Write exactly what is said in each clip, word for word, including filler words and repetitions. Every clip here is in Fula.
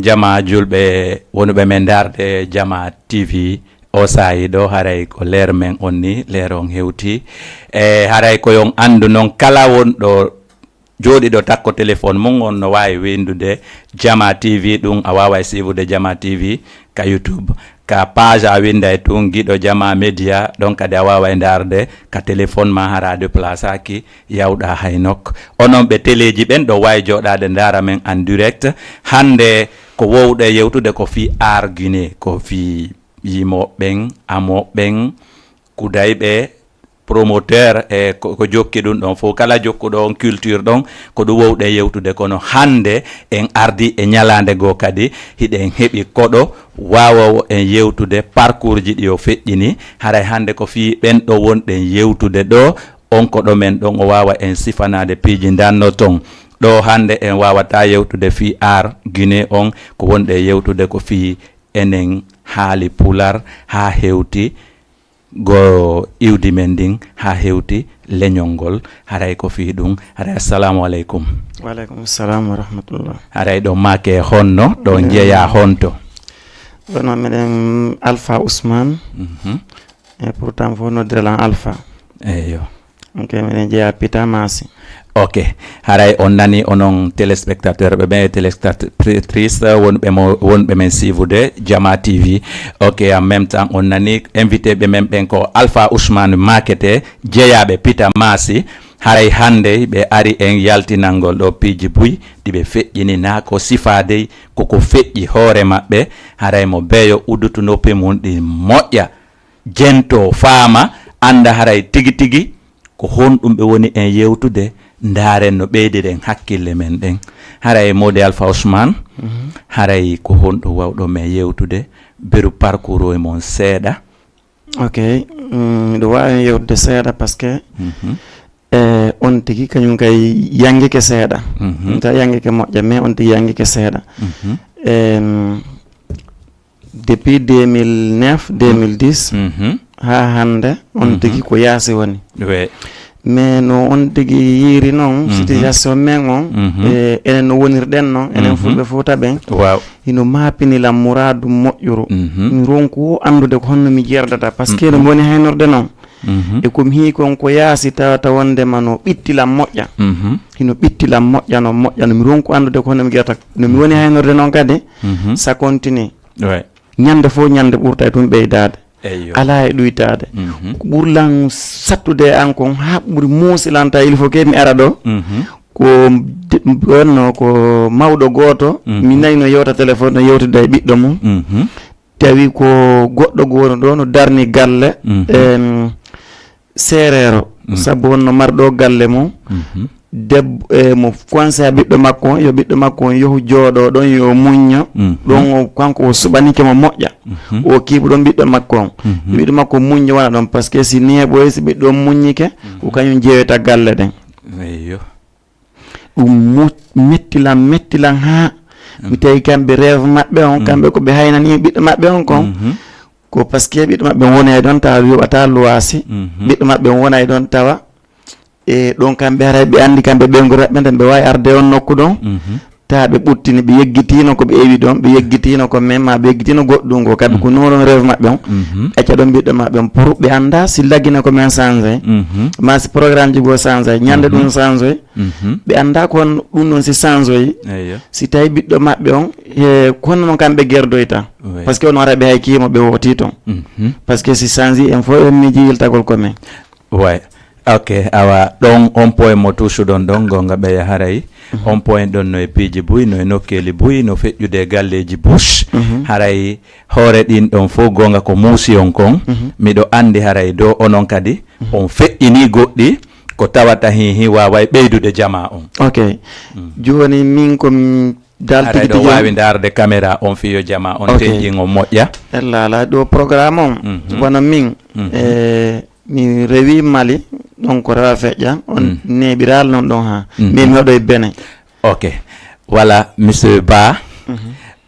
Jama julɓe wonuɓe men ndaarde Jama T V o saayi ɗo, haray ko leer men on ni, leer on hewti. E haray ko yon anndu noon, kala wonɗo jooɗiɗo takko téléphone mum on no waawi winndude Jama T V, ɗum a waaway siivude Jama T V ka YouTube. Ka page a winnday tun Giɗo Jama Media, ɗon kadi a waaway ndaarde ka téléphone ma, hara a déplaçaaki, yawɗa hay nokk. Onon ɓe teleeji ɓen ɗo waawi jooɗaade ndaara men en direct. Hannde ko wowɗe yewtude ko fii aar Guinée, ko fii yimooɓe ɓen, amooɓe ɓen, kudayɓe, promoteur e ko, ko jokki ɗum ɗon fof. Kala jokkuɗo on culture ɗon, ko ɗum wowɗen yewtude. Kono hannde en ardi e ñalaande goo kadi, hiɗen heɓi koɗo waawoowo en yewtude parcours ji ɗi o feƴƴini. Haray hannde ko fii ɓen ɗo wonɗen yewtude ɗo, on koɗo men ɗon o waawa en sifanaade piiji ndanno ton. Ɗo hannde en waawataa yewtude fii aar Guinée on, ko wonɗen yewtude ko fii enen haali Pular haa hewti go iwdi men ndin haa hewti leñol ngol. Haray ko fii ɗum. Haray, assalamu aleykum. Wa aleykum salam wa rahmatullah. Haray ɗo maake honno, ɗo Mm. njeyaa honto? Wano meɗen Alpha Ousmane. Mhm. E pourtant fof noddira lan Alpha. Eyo. Ok, meɗen jeyaa Pita Masi. Ok. Haray on nani onon téléspectateur ɓe ɓen e téléspectatrice wonɓe mo, wonɓe men siivude Jama T V. Ok, en même temps on nani invité ɓe men ɓen ko Alpha Ousmane Makete, jeyaaɓe Pita Masi. Haray hannde ɓe ari en yaltinangol ɗo piiji buy ɗi ɓe feƴƴini, naa ko sifaadey, koko feƴƴi hoore maɓɓe. Haray mo beeyo uddutu noppi mum ɗi moƴƴa, jento, faama, annda haray tigi tigi ko honɗum ɓe woni en yewtude, ndaaren no ɓeydiren hakkille men ɗen. Haray Modi Alpha Ousmane, Mhm. haray ko honɗum wawɗo men yewtude, beru parcours o e mon seeɗa? Ok, mm, miɗo waawi yewtude seeɗa parce que, Mhm. eh, on tigi kañum kay yangike seeɗa. Mhm. Ɗum tawi yangike moƴƴa, mais on tigi yangike seeɗa. Mhm. Em, depuis deux mille neuf, deux mille dix, Mhm. haa hannde, on Mhm. tigi ko yaasi woni. We. Mais no on tigi yiiri noon, Mhm. situation men on, Mhm. e enen no wonirɗen noon, enen Mhm. Fulɓe Fuuta ɓen, Waaw. hino maapini lan muraadu moƴƴuru. Mhm. Mi ronku wo anndude ko honno mi jerdata, parce que Mhm. no mi woni haynorde noon. Mhm. E ko mi hii kon ko yaasi tawata wondema no ɓitti lan moƴƴa. Mhm. Hino ɓitti lan moƴƴa no, moƴƴa no. Mi ronku anndude ko honno mi jerdata. No mi woni haynorde noon kadi, Mhm. ça continue. Ouais. Ñande fof ñande ɓurta e ɗum ɓeydaade. Eyyo. Alaa e ɗuytaade. Mhm. Ko ɓuri lan sattude e an kon, haa ɓuri muusi lan tawi il faut que mi ara ɗo. Mhm. Ko de-, wonno ko mawɗo gooto, Mhm. mi nayno yewta téléphone, no yewtida e ɓiɗɗo mum. Mhm. Tawi ko goɗɗo gooto ɗo no darni galle, Mhm. em, seereero. Mhm. Sabu wonno marɗo galle mum. Mhm. Debbo, e mo conseil ɓiɗɗo makko on, yo ɓiɗɗo makko on yohu jooɗo ɗon, yo muñño. Mhm. Ɗon o, kanko o suɓanike mo moƴƴa. Mhm. O kiibo ɗon ɓiɗɗo makko on. Mhm. Ɓiɗɗo makko muñño wona ɗon, parce que si neeɓoyi, si ɓiɗɗo on muññike, Mhm. ko kañum jeeyata galle ɗen. Eyyo. Ɗum mo-, metti lan, metti lan haa mi Mm. tawi kamɓe rêve maɓɓe on, Mm. kamɓe ko ɓe haynani ɓiɗɗo maɓɓe on kon. Mhm. Ko parce que ɓiɗɗo maɓɓe on wonay ɗon tawa yoɓata luwaasi. Mhm. Ɓiɗɗo maɓɓe on wonay ɗon tawa. E ɗon kamɓe haray ɓe anndi kamɓe ɓeynguure maɓɓe tan ɓe waawi arde on nokku ɗon. Mhm. Tawa ɓe ɓuttini, ɓe yeggitiino ko ɓe ewi ɗon, ɓe yeggitiino ko même ma, ɓe yeggitiino goɗɗum ngo. Kamɓe ko Mhm. noon ɗon rêve maɓɓe on. Mhm. Acca ɗon ɓiɗɗo maɓɓe on. Pour ɓe annda si lagine ko men changé. Mhm. Ma si programme ji goo changé. Ñande Mhm. ɗum changé. Mhm. Ɓe annda ko honno ɗum ɗon si changé. Eyyo. Si tawi ɓiɗɗo maɓɓe on, e ko honno noon kamɓe gerdoyta. Ouais. Parce que on wara ɓe hay kiimo ɓe wooti ton. Mhm. Parce que si changé en fof en miiji yiltagol ko men. Ouais. Ok, awa, ɗon on point mo tuusuɗon ɗon, gonga ɓeya haray. Mhm. On point ɗon no e piiji buy, no e nokkeeli buy, no feƴƴude e galleeji bush. Mhm. Haray hoore ɗin ɗon fof gonga ko muusi on kon. Mhm. Miɗo anndi haray do onon kadi, Mhm. on feƴƴini goɗɗi, ko tawata hin, hin waaway ɓeydude jamaa on. Ok. Mm. Jooni min ko mi dal Haray tigi ɗo tigi waawi ndaarde caméra on fii yo jamaa on Ok. teƴƴin on moƴƴa. Ella ala ɗo programme on, Mhm. wano min, Mhm. e Mi rewi Mali, ɗon ko rewa feƴƴa, on Mm. neeɓiraali non ɗon haa. Mhm. Min mi waɗoy Benin. Ok. Voilà, monsieur Ba, Mhm.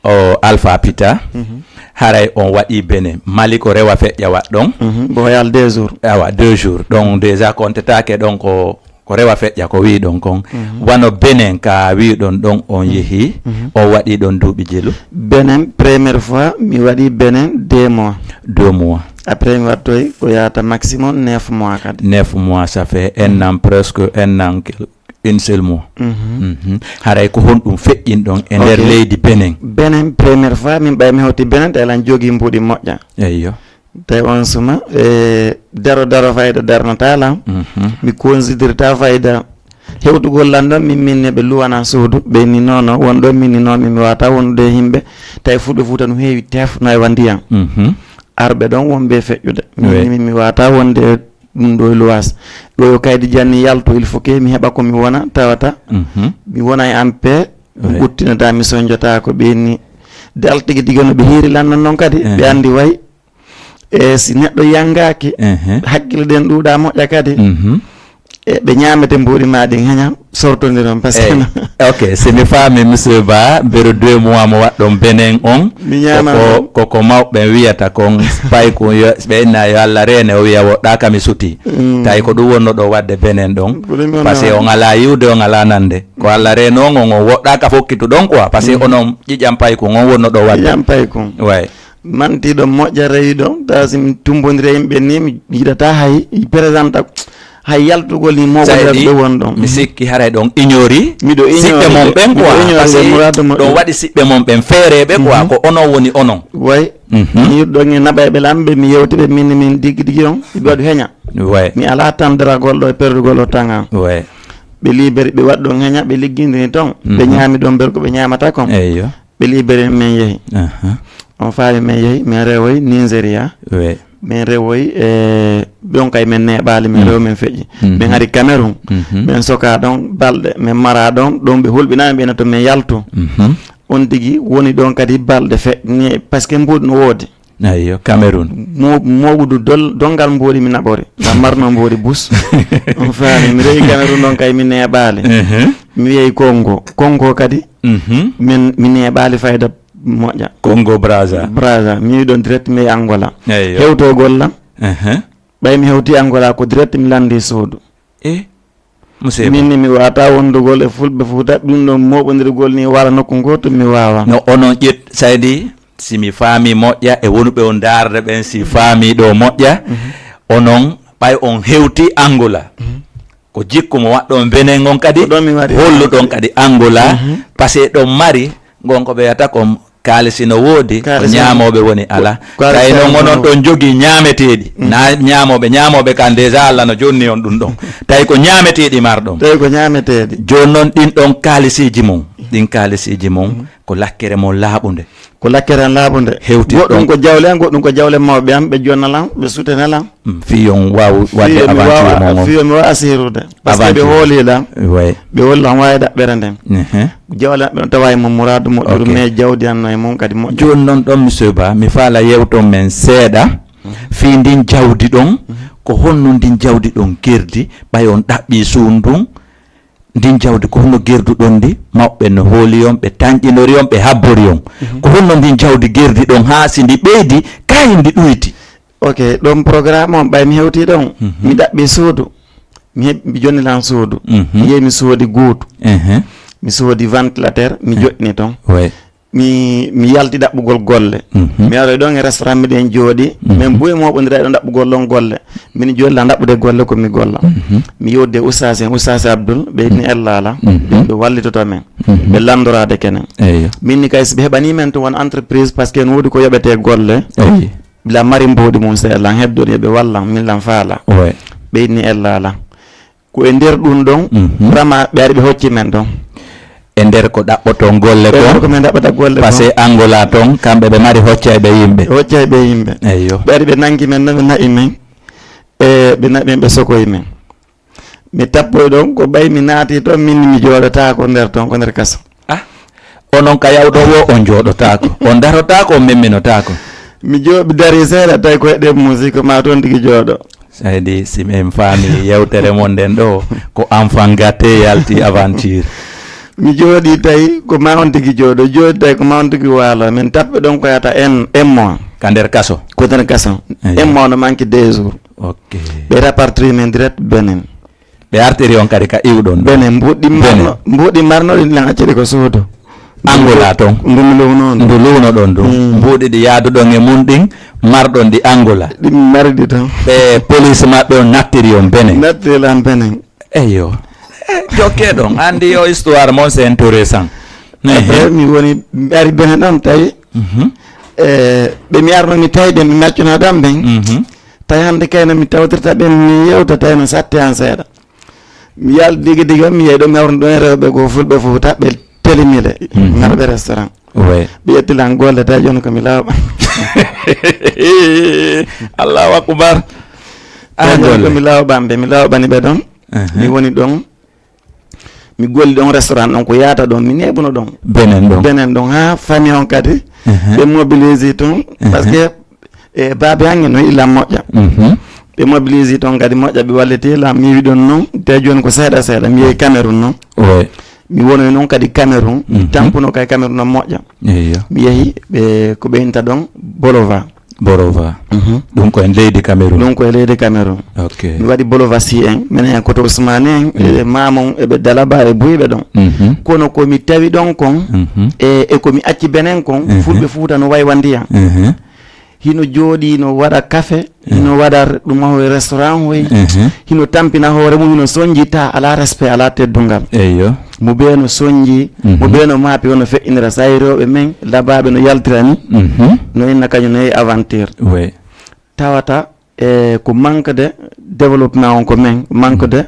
o Alpha Pita, Mhm. haray on waɗi Benin. Mali ko rewa feƴƴa waɗ ɗon. Mhm. Bon, yaal deux jours. Awa, deux jours. Donc, déjà, kontetaake ɗon ko Ko rewa feƴƴa ko wiiɗon kon. Mhm. Wano Benin ka wiiɗon ɗon on Mhm. yehi, Mhm. on waɗi ɗon duuɓi jelu? Benin, première fois, mi waɗi Benin deux mois. Deux mois. Après, mi wattoyi ko yaata maximum neuf mois kadi. Neuf mois, ça fait un Mhm. an, presque un an, quel-, une seule mois. Mhm. Mhm. Haray ko honɗum feƴƴin ɗon e nder Ok. leydi Benin? Benin, première fois, min ɓay mi hewti Benin, tawi lan jogi mbuuɗi moƴƴa. Eyyo. Tawi on suma, e, daro daro fayda darnata lan. Mhm. Mi considérta fayda hewtugol lan ɗon, min, min ne ɓe luwana suudu, ɓe ni non, non, won ɗon min ni non, min mi wata wondude e yimɓe, tawi fulɓe Fuuta no heewi tef, no e wa ndiyam. Mhm. Arɓe ɗon wonɓe e feƴƴude. Min Oui. ni min mi wata wonde e ɗum ɗo e luwas. Ɗo yo kaydi janni yaltu, il faut que mi heɓa ko mi wona, tawata Mhm. mi wona e ampe, mi Oui. ɓuttinata, mi sonjota ko ɓe ni. Dal tigi tigi no ɓe hiiri lan non non kadi, Mhm. ɓe andi way. E si neɗɗo yangaaki, Mhm. hakkille ɗen ɗuuɗa moƴƴa kadi. Mhm. E ɓe ñaamete mbuuɗi ma ɗin heña sortondiron, parce que Eyi. Ok, si mi faami, monsieur Ba, mbero deux mois mo waɗɗon Benin on, Mi ñaama ko, non. ko, ko mawɓe wiyata kon, pay ko yo, ɓe inna yo Allah reene, o wiya woɗɗaaka mi suti. Mm. Tawi ko ɗum wonno ɗo waɗde Benin ɗon, Ko ɗum wonno parce que waɗde. on alaa yiwde, on alaa nande. Ko Allah reeno on, on, on woɗɗaaka fokkitu ɗon quoi, parce que Mm. onon ƴiƴam pay kon, on wonno ɗo waɗde. Ƴiƴam pay kon. Ouais. Mantiiɗo moƴƴa rewiɗo, tawa si mi tumbondiri e yimɓe ni, mi yiɗata hay, présenta, hay yaltugol ni mo Saydi, ɓe won ɗon. Mi sikki haray ɗon ignori Miɗo ignori siɓɓe mon ɓe. ɓen Miɗo quoi, ignori parce ɓe, que muradu moƴƴo. Ɗon waɗi siɓɓe mon ɓen feereɓe quoi, Mhm. ko onon woni onon. Way. Mhm. Mi yiɗɗon e naɓayɓe lan ɓe, mi yewti ɓe, min, min digi digi on, ɓe waɗu heña. Way. Mi ala tan daragol ɗo e perdugol o tanga. Way. Ɓe liberi, ɓe waɗi ɗon heña, ɓe liggindini ton. Ɓe Mhm. ñaami ɗon ber ko ɓe ñaamata kon. Eyyo. Ɓe liberi men yehi. Aha. On faami men yehi, men rewoyi Nigeria. We. Men rewoyi, e, ɗon kay men neeɓaali, men Mhm. rewo men feƴƴi. Mhm. Men ari Cameroun. Mhm. Men soka ɗon balɗe, men mara ɗon, ɗon ɓe hulɓinani ɓe to men yaltu. Mhm. On tigi woni ɗon kadi balɗe fe-, ni, parce que mbuuɗi no woodi. Eyyo, Cameroun. Mo-, moɓudu dol-, dongal mboɗi mi naɓori. Ngal marno mboɗi bus. On faami, mi rewi Cameroun ɗon kay mi neeɓaali. Mhm. Mi yehi Congo. Congo kadi, Mhm. min, mi neeɓaali fayda moƴƴa. Congo Brazza. Brazza. Mi yehi ɗon direct, mi yehi Angola. Eyyo. Hewtogol lan. Mhm. Ɓay mi hewti Angola ko direct mi landi suudu. E? Musiba. Min ni mi wata wondugol e fulɓe Fuuta, ɗum ɗon moɓondirgol ni wala nokku gooto mi wawa. No onon ƴet-, Saydi, si mi faami moƴƴa e wonuɓe on daarde ɓen, si faami ɗo moƴƴa, Mhm. onon ɓay on hewti Angola. Mhm. Ko jikku mo waɗɗon Benin on kadi, Ko ɗon mi waɗi. holluɗon kadi Angola, Mhm. parce que ɗon mari ngon ko ɓe wiyata kon kaalisi no woodi, ko Kaalisi no ñaamooɓe woni ala. Ko kaalisi Tawi noon no onon woodi. ɗon jogii ñaameteeɗi. Mm. Na ñaamooɓe, ñaamooɓe kan déjà Allah no jonni on ɗum ɗon. Tawi ko ñaameteeɗi marɗon. Tawi ko ñaameteeɗi. Jooni noon ɗin ɗon kaalisiiji mon, ɗin kaalisiiji mon, Mm. ko lakkere mon laaɓunde. Ko lakkere an laaɓunde. Hewti Goɗɗum ɗon. ko jawle an, goɗɗum ko jawle mawɓe an, ɓe jonna lan, ɓe sutene lan. Mm, fii on waaw waɗde Fii yo mi aventure waaw, mon on. fii yo mi waaw asirude. Parce que ɓe Aventure. hooli lan. Ouais. Ɓe hooli lan waawi ɗaɓɓere nden. Mhm. Jawle maɓɓe no tawa e mum muraadu moƴƴuru, Ok. mais jawdi an no e mum kadi moƴƴa. Jooni noon ɗon, Monsieur Ba, mi faala yewton men seeɗa Mhm. fii ndin jawdi ɗon. Mhm. Ko honno ndin jawdi ɗon gerdi, ɓay on ɗaɓɓii suun ndun? Ndin jawdi, ko honno gerduɗon ndi? Mawɓe no hooli on, ɓe tanƴinori on, ɓe habbori on. Mhm. Ko honno ndin jawdi gerdi ɗon haa si ndi ɓeydi, kaay ndi ɗuyti? Ok, ɗon programme on, ɓay mi hewti ɗon, Mhm. mi ɗaɓɓi suudu. Mi heɓ-, mi jonni lan suudu. Mhm. Mi yehi mi soodi guutu. Mhm. Mi soodi ventilateur, mi Eh. joɗɗini ton. Ouais. Mi, mi yalti ɗaɓɓugol golle. Mhm. Mi aroy ɗon e restaurant, miɗen jooɗi. Mhm. Min buy moɓondira e ɗon ɗaɓɓugol ɗon golle. Min jooɗi lan ɗaɓɓude golle ko mi golla. Mhm. Mi yewde ustaas en, ustaas Abdul, ɓe inni Mhm. ella ala. Mhm. Ɓe, ɓe wallitoto men. Mhm. Ɓe landoraade kenen. Eyyo. Min ni kay, si ɓe heɓanii men to won entreprise, parce que no woodi ko yoɓetee golle. Eyyo. Bila mari mboɗi mum seeɗa, lan heddori, ɓe wallan, min lan faala. Ouais. Ɓe inni ella ala. Ko e nder ɗum ɗon, Mhm. vraiment, ɓe ari ɓe hocci men ɗon. E nder ko ɗaɓɓoton golle Ɓe kon, ari ko men ɗaɓɓata golle parce kon. que Angola ton, kamɓe ɓe mari hoccayɓe yimɓe. Ɓe hoccay ɓe yimɓe. Eyyo. Ɓe ari ɓe nangi men ɗon, ɓe na'i men. E ɓe na'i men, ɓe sokoyi men. Mi tappoy ɗon, ko ɓay mi naati ton, min mi jooɗotaako nder ton, ko nder kaso. Ah, onon ka yawɗo wo on jooɗotaako, on darotaako, on memminotaako. Mi jooɗi dari seeɗa, tawi ko heɗen musique, ma toon tigi jooɗo. Seydi, si min faami yewtere mon nden ɗo, ko enfant gâté yalti aventure. Mi jooɗi tawi ko ma on tigi jooɗo, jooɗi tawi ko ma on tigi waalo. Min tappe ɗon ko yata en, un mois. Ka nder kaso? Ko nder kaso. Eyo. Un mois no manque deux jours. Ok. Ɓe rapatrier men direct Benin. E artiri on kadi ka iwɗon ɗon. Bene, mbuuɗi Bene. marno, mbuuɗi marnoɗi lan acciri ko suudu. Angola ton. Ndu mi luwno ndu. Ndu luwno ɗon ndu. Mm. Mbuuɗi ɗi yaaduɗon e mun ɗin, marɗon ɗi Angola. Ɗi marɗi ton. Ɓe police maɓɓe on nattiri on Bene. Nattiri lan Bene. Eyo. Eh, jokke ɗon. Andi yo histoire mon c'est intéressant. Eh, mi woni, mi ari Bene ɗon tawi. Mhm. Eh, ɓe mi arno mi tawi ɓe mi maccuno ɗon ɓen. Mhm. Tawi hannde kayno mi tawtirta ɓen mi yewta tawi no satti an seeɗa. Mi yaal digi digi on mi yehi ɗo mi hawri ɗon e rewɓe goo fulɓe Fuuta ɓe telimile. Mhm. Ngarɓe restaurant. Ouais. Ɓe ƴetti lan golle tawi jooni ko mi lawɓa. Allahu akbar. Tawi jooni ko mi lawɓa ɓe, mi lawɓani ɓe ɗon. Mhm. Mi woni ɗon. Mi golli ɗon restaurant ɗon ko yaata ɗon, mi neeɓuno ɗon. Benen ɗon. Benen ɗon, haa famille on kadi, Mhm. ɓe mobilise ton, Mhm. parce que, e, baabe hange no ila moƴƴa. Mhm. Ɓe mobilise ton kadi moƴƴa, ɓe walliti la, mi wi ɗon non, te jooni ko seeɗa seeɗa, mi yehi Cameroun non. Ouais. Mi wonoy non kadi Cameroun, mi Mhm. tampuno kay Cameroun no moƴƴa. Eyo. Mi yehi, ɓe, ko ɓe inta ɗon, Bolova. Borova. Mhm. Ɗum ko en leydi Cameroun. Ɗum ko e leydi Cameroun. Ok. Mi waɗi Bolovasi en, minen en koto Ousmane en, Mhm. e Mamon, e ɓe Dalaba, e Buyɓe ɗon. Mhm. Kono ko mi tawi ɗon kon, Mhm. e, e ko mi acci Benen kon, Mhm. Fulɓe Fuuta no waywa ndiyam. Mhm. Hino jooɗi, no waɗa kafe, Mhm. hino waɗa r-, ɗum hoye restaurant hoye, Mhm. hino tampina hoore mum, hino sonji ta, alaa respect, alaa teddungal. Eyyo. Mo bee no sonji, Mhm. mo bee no maapi, wono feƴƴinira. So a yi rewɓe men, labaaɓe no yaltira ni, Mhm. no inna kañum no e aventure. Ouais. Tawata, e ko manque de développement on ko men, manque de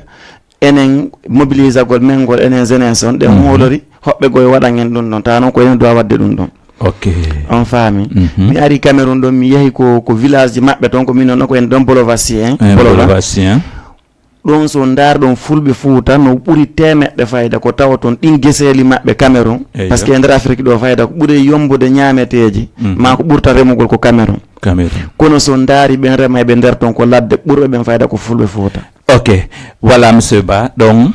enen mobilisagol men ngol, enen jeunesse on, ɗen Mhm. hoolori, hoɓɓe goo yo waɗan en ɗum ɗon. Tawa noon ko enen duwa waɗde ɗum ɗon. Ok. On faami. Mhm. Mi ari Cameroun ɗon, mi yehi ko, ko village ji maɓɓe toon, ko min noon ko en ɗon Bolovasi en. Eh, Bolova. Bolovasi en. Ɗon so ndaarɗon Fulɓe Fuuta no ɓuri teemeɗɗe fayda ko tawa toon ɗin geseeli maɓɓe Cameroun. Eyyo. Parce que e nder Afrique ɗo fayda ko ɓuri yombude ñaameteeji, Mhm. maa ko ɓurta remugol ko Cameroun. Cameroun. Kono so ndaari ɓen remayɓe nder toon ko ladde, ɓurɓe ɓen fayda ko Fulɓe Fuuta. Ok, voilà, monsieur Ba. Donc,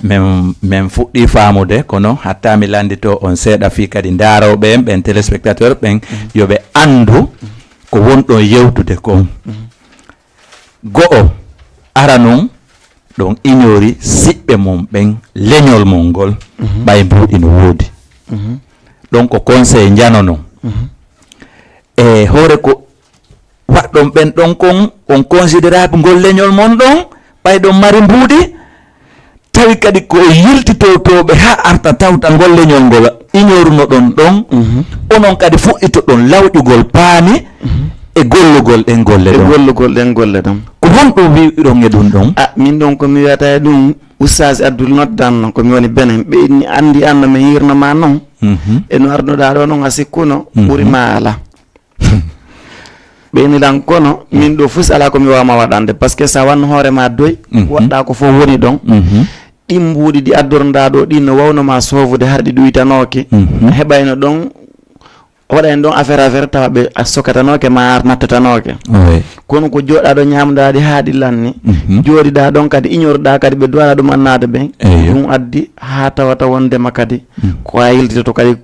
min, min fuɗɗii faamude, kono hatta mi lanndito on seeɗa fii kadi ndaarooɓe en, ɓen téléspectateur ɓen, Mhm. yo ɓe anndu ko wonɗon yewtude kon. Mhm. Go'o, ara non, ɗon ignori siɓɓe mon ɓen, leñol mon ngol, Mhm. ɓay mbuuɗi no woodi. Mhm. Ɗon ko conseil njanonon. Mhm. E hoore ko waɗɗon ɓen ɗon kon, on considérable ngol leñol mon ɗon, ɓay ɗon mari mbuuɗi, tawi kadi ko yiltitotooɓe haa arta tawta ngol leñol ngol ignorunoɗon ɗon, Mhm. onon kadi fuɗɗitoɗon lawƴugol paani Mhm. e gollugol ɗen golle E ɗon. gollugol ɗen golle ɗon. Ko honɗum wi'uɗon e ɗum ɗon? A, min ɗon ko mi wi'ata e ɗum, Oustaz Abdoul noddanno, ko mi woni Benin. Ɓe ni anndi an no mi hirno ma non. Mhm. E no arduɗaa ɗo non a sikkuno, Mhm. ɓuri ma ala. Ɓeyni lan kono, min ɗo fus alaa ko mi waawma waɗande, parce que so a wanno hoore ma doy, Mhm. woɗɗa ko fof woni ɗon. Mhm. Ɗin mbuuɗi ɗi addornɗaa ɗo, ɗin no wawno ma soovude, har ɗi ɗuytanooke. Mhm. A heɓayno ɗon, waɗayno ɗon affaire, affaire, tawa ɓe a sokatanooke ma ar nattatanooke. Oui. Kono ko jooɗɗaa ɗo ñaamɗaa ɗi haa ɗi lanni, Mhm. jooɗiɗaa ɗon kadi, ignorɗaa kadi ɓe duwaɗaa ɗum annaade ɓen. Eyyo. Ɗum addi haa tawata wondema kadi, Mhm. ko a yiltitoto kadi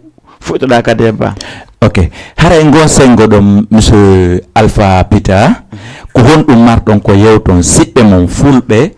fuɗɗoɗaa kadi e ba. Ok. Haray ngon senngo ɗon, monsieur Alpha Peter, ko honɗum marɗon ko yewton siɓɓe mon fulɓe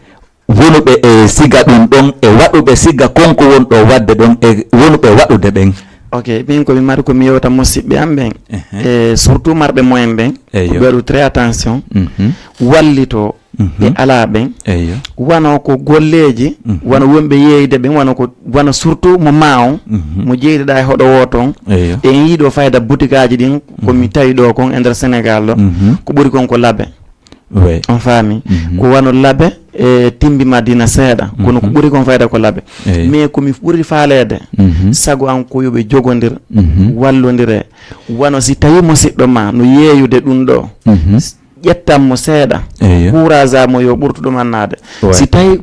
wonuɓe e siga ɗum ɗon e waɗuɓe siga kon ko wonɗo waɗde ɗon e wonuɓe waɗude ɓen? Ok, min ko mi mari ko mi yewta musiɓɓe am ɓen. Ehe. E surtout marɓe moyen ɓen. Eyyo. Ko ɓe waɗu très attention. Mhm. Wallito Mhm. e alaa ɓen. Eyyo. Wano ko golleeji, Mhm. wano wonɓe yeeyde ɓen, wano ko, wano surtout mo ma on, Mhm. mo jeydiɗaa e hoɗo wooto on. Eyyo. En yiiɗo fayda butikaaji ɗin, ko mi Mhm. tawi ɗo kon e nder Sénégal ɗo, Mhm. ko ɓuri kon ko labe. Oui. On faami? Mhm. Ko wano labe e timbi Madina seeɗa, kono ko Mhm. ɓuri kon fayda ko labe. Eyyo. Mais ko mi ɓuri faaleede, Mhm. sago an ko yo ɓe jogondir, Mhm. wallondire. Wano si tawi musiɗɗo ma no yeeyude ɗum ɗo, Mhm. ƴettan mo seeɗa, Eyyo. Kuuraza mo yo ɓurtu ɗum annaade. Ouais. Si tawi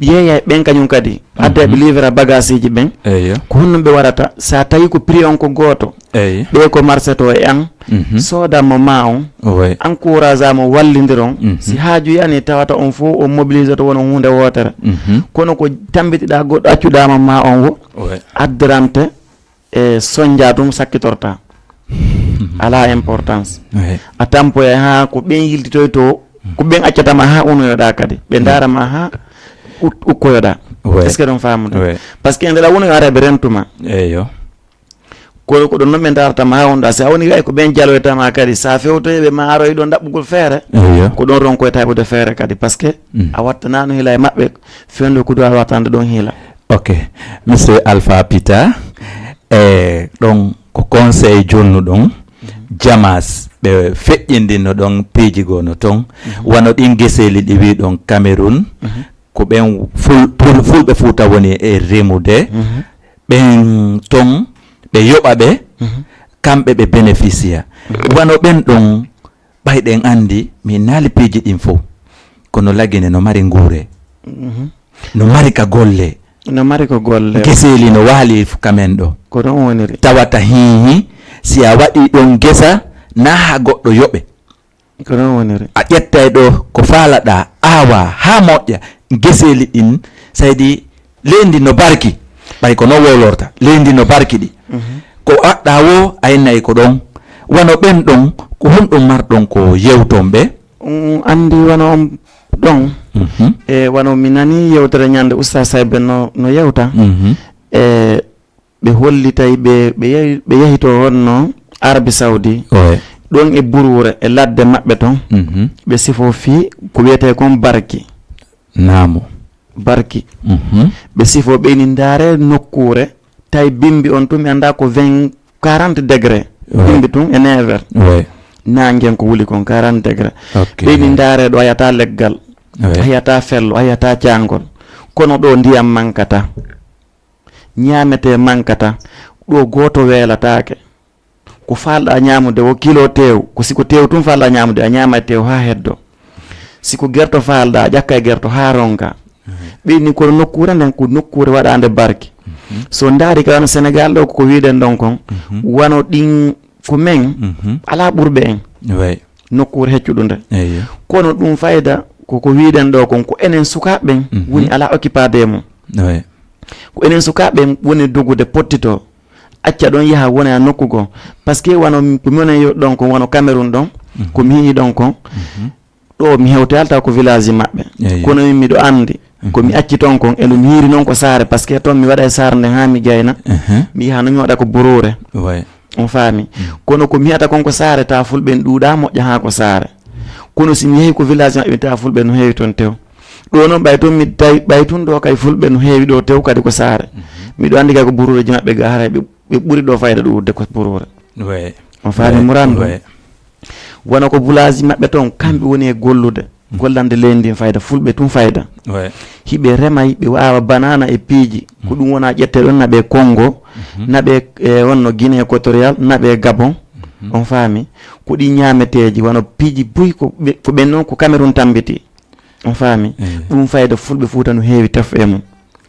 yeeyay ɓen kañum kadi, adda ɓe Mhm. livra bagaasiji ɓen, Eyyo. ko honno ɓe waɗata? Sa tawi ko prix on ko gooto, Eyyo. ɓe ko marché to e an, Mhm. soodan mo ma on, Ouais. encouragea mo, wallindiron. Mhm. Si haaju yani, tawata on fof on mobilisoto wona huunde wootere. Mhm. Kono ko tambitiɗaa goɗɗo accuɗaa mo ma on wo, Ouais. addirante e sonja ɗum sakkitorta. Mhm. Alaa importance. Ouais. A tampoya haa ko ɓen yiltitoyto, ko ɓen accata ma haa unoyoɗaa kadi. Ɓe Mhm. ndaara ma haa ut- ukkoyoɗa. Ouais. Est-ce que ɗon famude? Ouais. Parce que ende la woni araɓe rentuma. Eyo. Kono ko ɗon noon min dartama ha wonɗa, si a woni gay ko ɓen jaloytama kadi, sa fewtoyɓe ma aroy ɗon ɗaɓɓugol feere. Eyo. Ko ɗon ronkoyta heɓude feere kadi, parce que Mm. a wattanano hila e maɓɓe fewndo ko duwa wattande ɗon hila. Ok. Monsieur Alpha Pita, e ɗon ko conseil jonnuɗon jamas ɓe feƴƴindinno ɗon piiji goo no ton, wano ɗin geseeli ɗi wi ɗon Cameroun, ko ɓen ful- ful- fulɓe Fuuta woni e remude. Ɓen ton ɓe yoɓa ɓe, kamɓe ɓe bénéficier. Wano ɓen ɗon, ɓay ɗen anndi mi naali piiji ɗin fow, kono Lagine no mari nguure, no mari ka golle. No mari ko golle. Geseeli no waali f- ka men ɗo. Ko ɗon woniri. Tawata hiihi, si a waɗi ɗon gesa, na ha goɗɗo yoɓe. Ko ɗon woniri. A ƴettay ɗo ko faalaɗa, aawa ha moƴƴa, geseeli ɗin, saydi leydi no barki, ɓay ko non wowlorta, leydi no barki ɗi. Ko aɗɗa wo, a innay ko ɗon. Wano ɓen ɗon, ko honɗum marɗon ko yewton ɓe? Um, anndi wano on ɗon, Mhm. e wano mi nani yewtere ñande Oustaz Saybe no, no yewta. Mhm. E ɓe hollitay ɓe, ɓe yahi, ɓe yahi to honno Arabie Saoudi. Ouais. Ɗon e buruure e ladde maɓɓe ton. Mhm. Ɓe sifo fii ko wiyetee kon barki. Naamu. Barki. Mhm. Ɓe sifo ɓe ini ndaare nokkuure, tawi bimbi on tun mi anndaa ko vingt, quarante degré. Ouais. Bimbi tun e neuf heures. Ouais. Naangen ko wuli kon quarante degré. Ok. Ɓe ini ndaare ɗo a yiyata leggal, Ouais. a yiyata fello, a yiyata caangol. Kono ɗo ndiyam mankata. Ñaametee mankata. Ɗo gooto weelataake. Ko faalɗa ñaamude wo kilo teew, ko si ko teew tun faalɗa ñaamude, a ñaamay teew haa heddo. Si ko gerto faalɗa, a ƴakkay gerto haa ronka. Ɓe ini kono nokkuure nden ko nokkuure waɗaande barki. So ndaari ka wano Senegal ɗo ko wiiɗen ɗon kon, wano ɗin ko men, Mhm. alaa ɓurɓe en. Ouais. Nokkuure heccuɗunde. Eyo. Kono ɗum fayda ko ko wiiɗen ɗo kon, ko enen sukaaɓe ɓen Mhm. woni alaa occupé de mum. Ouais. Ko enen sukaaɓe ɓen woni dogude pottito. Acca ɗon yaha wona e nokku goo. Parce que wano mi- ko minen yo ɗon kon, wano Cameroun ɗon, ko mi hiñi ɗon kon. Ɗo mi hewtayal taw ko village maɓɓe. Eyo. Kono min miɗo anndi, ko mi acci ton kon, e ɗum hiiri noon ko saare, parce que ton mi waɗa e saare nden haa mi gayna. Mhm. Mi yaha no mi waɗa ko buruure. Ouais. On faami. Kono ko mi wiyata kon ko saare, tawa fulɓe en ɗuuɗa moƴƴa haa ko saare. Kono si mi yehi ko village maɓɓe, tawa fulɓe no heewi ton tew. Ɗo noon ɓay tun mi tawi, ɓay tun ɗo kay fulɓe no heewi ɗo tew kadi ko saare. Miɗo anndi kay ko buruureji maɓɓe ga haray ɓe, ɓe ɓuri ɗo fayda ɗuuɗude ko buruure. Ouais. On faami Ouais. Murandu? Ouais. Wano ko village maɓɓe ton, kamɓe woni e gollude. Gollande leydi ndin fayda, fulɓe tun fayda. Ouais. Hiɓe remay, ɓe waawa banana e piiji. Ko ɗum wona ƴette ɗon naɓe Congo, naɓe e wonno Guinée équatoriale, naɓe Gabon. On faami? Ko ɗi ñaameteeji, wano piiji buy ko ɓe, ko ɓen noon ko Cameroun tambiti. On faami? Eyo. Ɗum fayda fulɓe Fuuta no heewi tef e mum.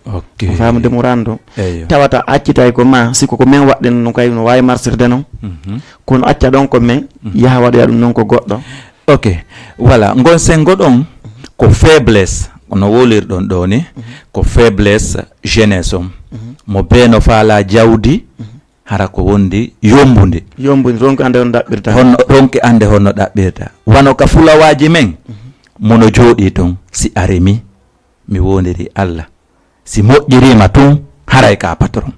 Ok. On faami de Murandu? Eyo. Tawata accitay ko ma, si ko ko men waɗɗen no kay no waawi marsirde noon. Mhm. Kono acca ɗon ko men, yaha waɗoya ɗum noon ko goɗɗo. Ok. Voilà, ngon sengo ɗon ko faiblesse, kono wolirɗon ɗo ni, ko faiblesse jeunesse on. Mo bee no faala jawdi, hara ko wondi yombude. Yombude, ronki annde on ɗaɓɓirta. Honno, ronki annde honno ɗaɓɓirta. Wano ka fulawaaji men, mono jooɗii ton, si a remi, mi wondiri Allah. Si moƴƴiriima tun, haray ka patron.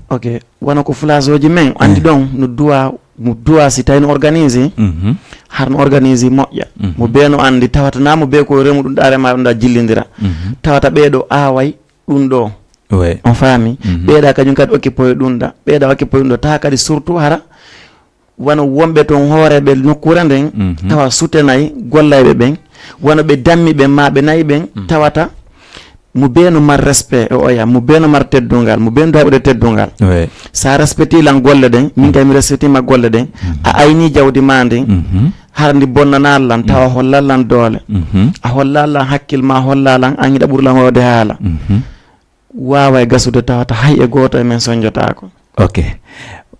Ok, wano ko fulaasooji men, anndi ɗon no duwa, mo duwa si tawi no organise, Mhm. har no organise moƴƴa. Mo bee no anndi, tawata na mo bee ko remu ɗum ɗa rema ɗum ɗa jillindira. Tawata ɓee ɗo aaway ɗum ɗo. Ouais. On faami? Ɓeeɗa kañum kadi okkipoye ɗum ɗa. Ɓeeɗa okkipoye ɗum ɗo. Tawa kadi surtout hara wano wonɓe toon hooreeɓe nokkuure nden, tawa sutenay gollayɓe ɓen, wano ɓe dammi ɓen maa ɓe nayi ɓen, tawata mo bee no mar respect e oya, mo bee no mar teddungal, mo bee no daɓude teddungal. Ouais. Sa respecti lan golle ɗen, min kay mi respecti ma golle ɗen, a ayni jawdi ma ndin, Mhm. hara ndi bonnana lan, tawa holla lan doole. Mhm. A holla lan hakkil ma, holla lan, an hiɗa ɓuri lan wawde haala. Mhm. Waaway gasude tawata hay e gooto e men sonjotaako. Ok.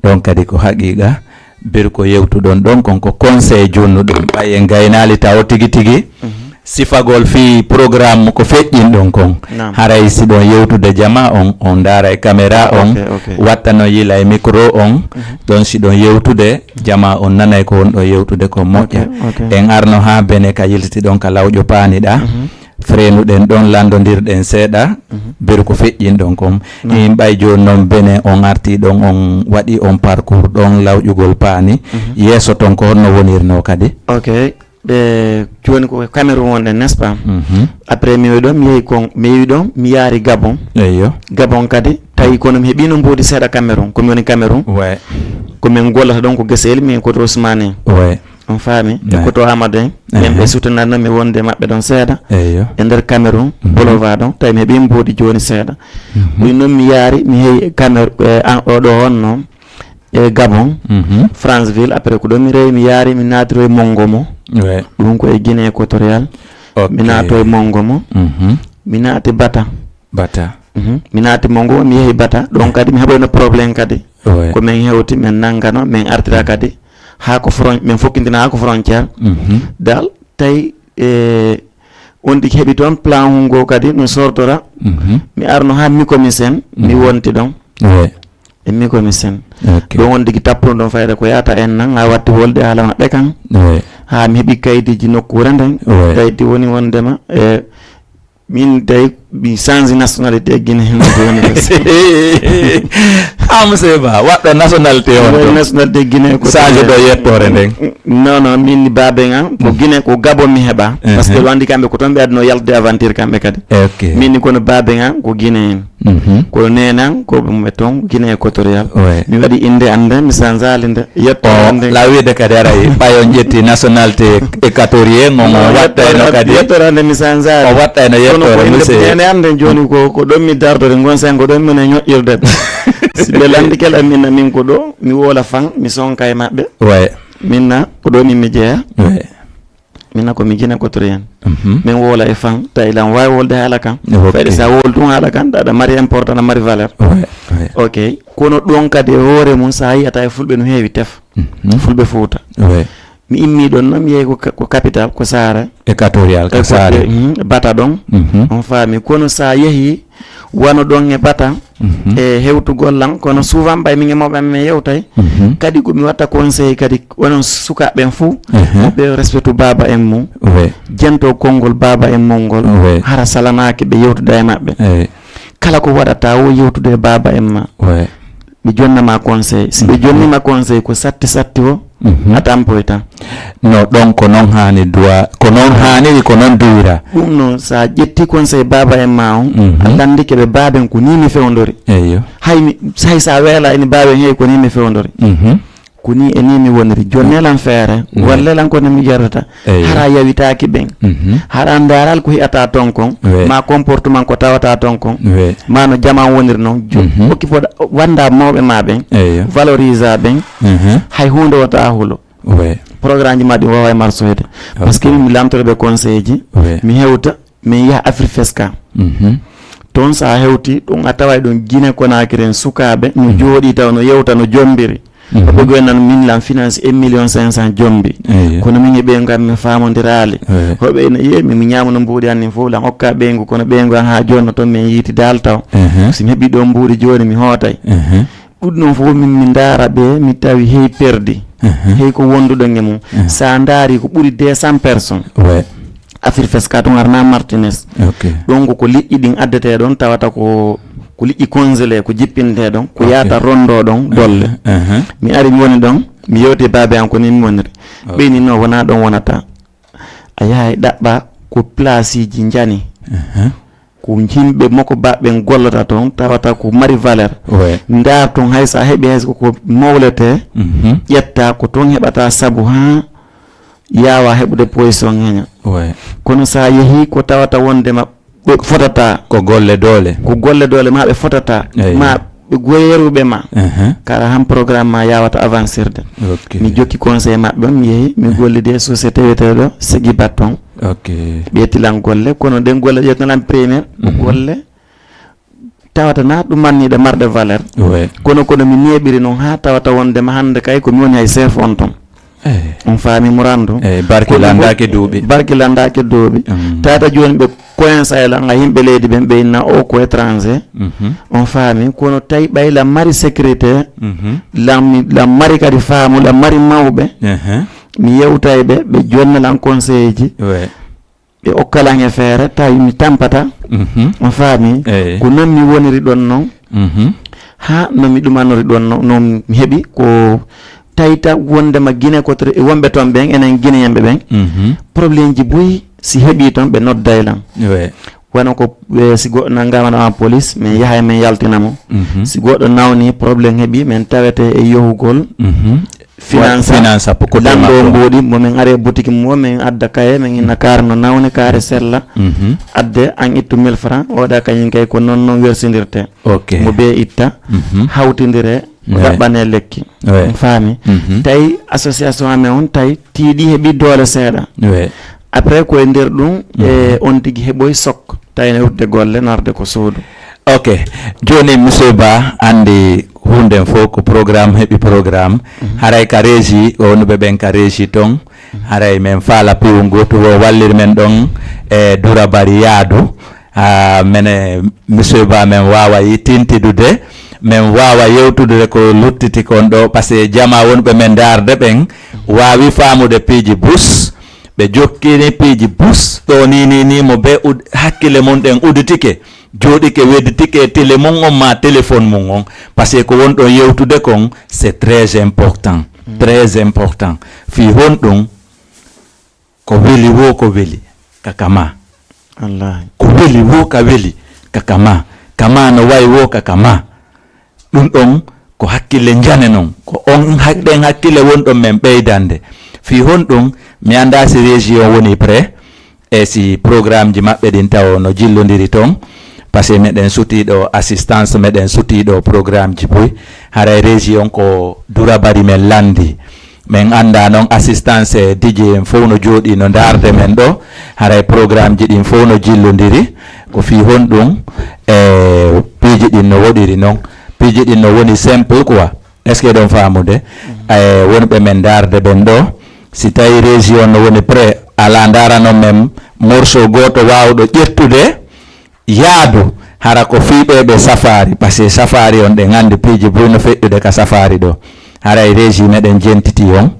Ɗon kadi ko haqiqa. Bir ko yewtuɗon ɗon kon ko conseil jonnuɗon. Ɓay en gaynaali tawo tigi tigi. Sifagol fii programme ko feƴƴinɗon kon. Naam. Haray si ɗon yewtude jama on, on ndaara e caméra on. Ok, ok. Watta no yila e micro on. Ɗon si ɗon yewtude jama on nanay ko won ɗon yewtude ko moƴƴa. Ok, ok. En arno haa bene ka yiltiti ɗon ka lawƴo paaniɗa. Freenuɗen ɗon, lanndondirɗen seeɗa, mhm, beru ko feƴƴinɗon kon. Naam. Min ɓay jooni noon Benin on artii ɗon, on waɗi on parcours ɗon lawƴugol paani. Mhm. Yeeso ton ko honno wonirnoo kadi? Ok. Ɓe jooni ko Cameroun wonɗen, n'est-ce pas? Mhm. Après mi yehi ɗon, mi yehi kon, mi yehi ɗon, mi yaari Gabon. Eyyo. Gabon kadi, tawi kono mi heɓiino mboodi seeɗa Cameroun, ko mi woni Cameroun. Ouais. Ko min gollata ɗon ko geseeli, min koto Ousmane en. Ouais. On faami? E koto Amadou en. Ɓen ɓe soutenir mi wonde maɓɓe ɗon seeɗa. Eyyo. E nder Cameroun, mhm, Bolova ɗon, tawi mi heɓi mboodi jooni seeɗa. Mhm. Ɗum noon mi yaari, mi heɓi Cameroun, e, an, o ɗo honno, e Gabon, mhm, Franceville, après ko ɗon mi rewi, mi yaari, mi naatiro e Mongomo. Ouais. Ɗum ko e Guinée équatoriale. Ok. Mi naato e Mongomo. Mhm. Mi naati Bata. Bata. Mhm. Mi naati Mongomo, mi yehi Bata. Ɗon kadi mi heɓoyno problème kadi. Ouais. Ko min hewti, min nanngano, min artira kadi. Haa ko fron-, min fokkintina haa ko frontière. Mhm. Dal, tawi, e, on tigi heɓi toon plan hungo kadi no sortora. Mhm. Mi arno haa Micomycène, mi, mhm, wonti ɗon. Ouais. E Micomycène. Ok. Ɗon on tigi tappuno ɗon fayda ko yahata en nan, a watti wolde haala maɓɓe kan. Ouais. Haa mi heɓi kaydiiji nokkuure nden. Ouais. Kaydi woni wondema, e, min tawi mi change nationalité Guinée. Ah, monsieur Ba, waɗɗo nationalité on ɗon. Nationalité Guinée ko change ɗo yettoore nden. Non, non, min ni baaben an, ko, mhm, Guinée, ko Gabon mi heɓa. Parce que, mhm, ɗo anndi kamɓe ko toon ɓe adno yaltude aventure kamɓe kadi. Ok. Min ni kono baaben an ko Guinée en. Mhm. Kono neenan ko ɓe toon Guinée équatoriale. Ouais. Mi waɗi innde an nde, mi sanzaali nde. Yettoore an nde. La wiide kadi aray, ɓay on ƴetti nationalité équatorien, on o waɗtayno kadi. Yettoore an nde mi sanzaali. O waɗtayno yettoore, monsieur. Kono ko innde neene an nde jooni ko, ko ɗon mi dartore, ngon sen ko ɗon mi woni e ñoƴƴirde. Si ɓe lanndi kala min na min ko ɗo, mi woola fan, mi sonka e maɓɓe. Ouais. Min na ko ɗo min mi jeya. Ouais. Min na ko mi Guinée équatorienne. Mhm. Min woola e fan, tawi lan waawi wolde haala kan. Ok. Fayde sa wol tun haala kan, ɗaɗa mari important, na mari valeur. Ouais, ouais. Ok. Kono ɗon kadi e hoore mum, sa yiyata e fulɓe no heewi tef. Mhm. Fulɓe Fuuta. Ouais. Mi immi ɗon, no mi yehi ko ka-, ko capital, ko Saare. Équatorial, ka Saare. Mhm, Bata ɗon. Mhm. On faami. Kono sa yehi, wano ɗon e Bata, mhm, e hewtugol lan, kono souvent ɓay min e mawɓe amen min yewtay. Mhm. Kadi ko mi watta conseil kadi, onon sukaaɓe ɓen fuu, mhm, ɓe respectu baaba en mum. Ouais. Jento konngol baaba en mum ngol. Ouais. Hara salanaaki ɓe yewtuda e maɓɓe. Ouais. Kala ko waɗata wo yewtude e baaba en ma. Ouais. Ɓe jonna ma conseil. Si ɓe, mhm, jonni ma conseil ko satti satti o, mhm, a tampoyta. No, ɗon ko non haani duwa, ko non haaniri, ko non duwira. Ɗum noon, so a ƴetti conseil baaba en ma on, mhm, a lanndike ɓe baaben ko nii mi fewndori. Eyyo. Hay mi, hay so a weela ene baaben, hey, ko nii mi fewndori. Mhm. Ko nii e nii mi woniri. Jonne lan feere, mhm, walle lan ko ne mi jarata. Eyyo. Hara yawitaaki ɓen. Mhm. Hara ndaaral ko hi'ata ton kon, ouais, ma comportement ko tawata ton kon, ouais, ma no jaman woniri non. Jo-, mhm, okkipoɗa, wanda mawɓe ma ɓen, eyyo, valorise ɓen, mhm, hay huunde wota hulo. Ouais. Programme ji ma ɗin wawa e marsoyde. Ok. Parce que mi lamtoro ɓe conseil ji, ouais, mi hewta, mi yaha Afrifesca. Mhm. Toon so a hewti, ɗum a taway ɗum Guinée Conakry en sukaaɓe, no, mhm, jooɗi taw no yewta no jombiri. Mhm. Ko ɓe goynan min lan finance un million cinq cent jombi. Eyyo. Kono min e ɓe ngam mi faamondiraali. Eyyo. Hoɓe ene yiye mi, mi ñaamano mbuuɗi an nin fof lan okka ɓeyngu, kono ɓeyngu an haa jooni no toon min yiiti daal taw. Mhm. Si mi heɓi ɗo mbuuɗi jooni mi hootay. Mhm. Ɗum ɗon fof min mi ndaara ɓe, mi tawi hey perdi. Mhm. Hey ko wonduɗo e mum. Mhm. Sa ndaari ko ɓuri deux cents personnes. Ouais. Afrifesca tun arna Martinez. Ok. Ɗon ko, ko liƴƴi ɗin addetee ɗon, tawata ko, ko liƴƴi congelé, ko jippintee ɗon, ko, ok, yahata rondo ɗon dolle. Aha. Mi ari mi woni ɗon, mi yewti e baabe an ko ni mi woniri. Ok. Ɓeyni no wona ɗon wonata. A yahay ɗaɓɓa ko placeji njani. Aha. Ko yimɓe makko baɓe gollata toon, tawata ko mari valeur. Ouais. Ndaar toon hay so a heɓi hay so ko mowletee, mhm, ƴetta ko toon heɓata sabu haa yaawa heɓude position ŋeña. Ouais. Kono so a yehii ko tawata wondema ɓe fotata. Ko golle doole. Ko golle doole ma ɓe fotata. Eyyo. Ma ɓe goyeruɓe ma. Aha. Kala han programme ma yawata avancirde. Ok. Mi jokki conseil maɓɓe on, mi yehi, mi, eh, gollidi e société wiyeteeɗo Segi Batton. Ok. Ɓe ƴetti lan golle, kono ɗen golle ƴettano lan premier, ko, mhm, golle tawata na ɗum manniɗe marɗe valeur. Ouais. Kono, kono mi neeɓiri noon haa tawata wondema hannde kay ko mi woni hay chef on toon. Eh. On faami mo randu. Eh, barki landaaki duuɓi. Barki landaaki duuɓi. Mm. Tata jooni ɓe coincé lan, a yimɓe leydi ɓen ɓe inna o ko étranger. Mhm. On faami, kono tawi ɓay lan mari sécurité, mhm, lan mi, lan mari kadi faamu, lan mari mawɓe. Ehe. Mi yewtay ɓe, ɓe jonna lan conseil ji. Ouais. ɓe okkalan e feere, tawi mi tampata. Mhm. On faami? Eyi. Ko non mi woniri ɗon non. Mhm. Ha no mi ɗumanori ɗon non, non mi heɓi ko tawta wondema Gine kotre e wonɓe toon ɓen, enen Gineyemɓe ɓen. Mhm. Problème ji buy si heɓi toon ɓe nodday lan. Ouais. Wano ko, eh, si goɗɗo nanngama ɗo en police, min yahay min yaltina mo. Mhm. Si goɗɗo nawni, problème heɓi, min tawete e yohugol. Mhm. Finance, finance, ko lanndo mbuuɗi, mo min are boutique mo, min adda kaye, min inna kaare no nawni, kaare sella. Mhm. Adde, an ittu mille francs, oɗa kañum kay ko non non wersindirte. Ok. Mo be itta, mhm, hawtindire, ouais, ɗaɓɓane lekki. Ouais. On faami? Mhm. Tawi association amen on, tawi tiiɗi heɓi doole seeɗa. Ouais. Après, ko e nder ɗum, e, mhm, on tigi heɓoy sok, tawi ene wutde golle, narde ko suudu. Ok. Jooni, monsieur Ba, anndi huunde fof ko programme heɓi programme. Mhm. Haray ka régie, wonɓe ɓen ka régie toon, mhm, haray min faala piiw ngootu o wallir men ɗon e durabari yaadu. Ah, mene, monsieur Ba, min waawa yi-, tintidude, min waawa yewtude ko luttiti kon ɗo, parce que jamaa wonɓe men ndaarde ɓen waawi faamude piiji bus, ɓe jokkini piiji bus ɗo ni, ni, ni, mo be ud-, hakkille mum ɗen uditike, jooɗike, wedditike e télé mum on ma téléphone mum on, parce que ko won ɗon yewtude kon, c'est très important, mm, très important. Fii honɗum? Ko weli woo ko weli ka kama. Wallaahi. Ko weli woo ka weli ka kama. Kama no wayi woo ka kama. Ɗum ɗon ko hakkille njane non. Ko on hak-, ɗen hakkille won ɗon men ɓeydande. Fii honɗum, mi anndaa si régie on woni prêt e si programme ji maɓɓe ɗin tawo no jillondiri toon. Parce que meɗen sutii ɗo assistance, meɗen sutii ɗo programme ji buy. Haray régie on ko durabari men lanndi. Min anndaa noon assistance e D J en fof no jooɗii no ndaarde men ɗo. Haray programme ji ɗin fof no jillondiri. Ko fii honɗum e piiji ɗin no woɗiri noon. Piiji ɗin no woni simple quoi. Est-ce que ɗon faamude? Mm. E, wonɓe men ndaarde ɓen ɗo. Si tawi régie on no woni prêt, alaa ndaarano men morceau gooto waawɗo ƴettude yaadu, hara ko fii ɓe ɓe safaari, parce que safaari on ɗen anndi piiji buy no feƴƴude ka safaari ɗo. Haray régie meɗen jentiti on.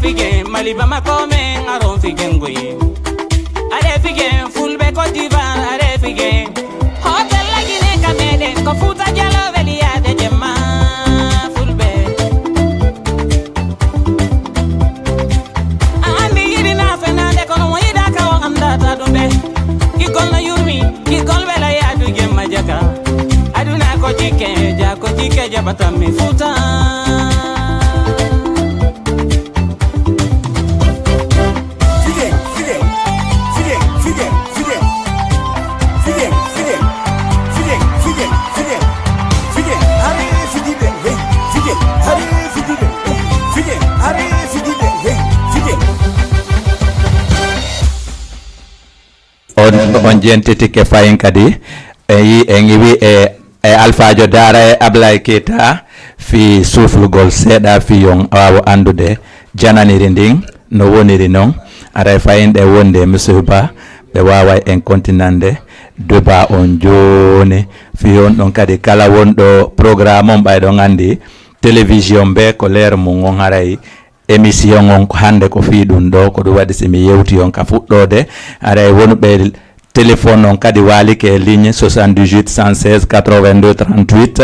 Figen, Mali Bamako men, aron figen goyi. Are figen, Fulbe Côte d'Ivoire, are figen. Hotel la Guinée ka meɗen, ko Fuuta Jaloo weli yaade jemma, Fulbe. A andi yiɗi na fenande, kono mo yiɗaka o andata ɗum de. Gigol no yurmi, gigol wela yaadu jemma jaka. Aduna ko jikke, ja ko jikke jaɓata mi Fuuta. On on jentitike fayin kadi, e yi en iwi e e Alfaajo Daara e Ablaye Keita fii suuflugol seeɗa fii yon waawo anndude jananiri ndin no woniri non. Aray fayin ɗe wonde Monsieur Ba ɓe waaway en kontinande débat on jooni fii on ɗon kadi kala wonɗo programme on ɓay ɗon anndi télévision be ko leer mum on haray émission on ko hannde ko fii ɗum ɗo ko ɗum waɗi si mi yewti on ka fuɗɗoode aray wonuɓe téléphone on kadi waalike e ligne soixante-dix-huit cent seize quatre-vingt-deux trente-huit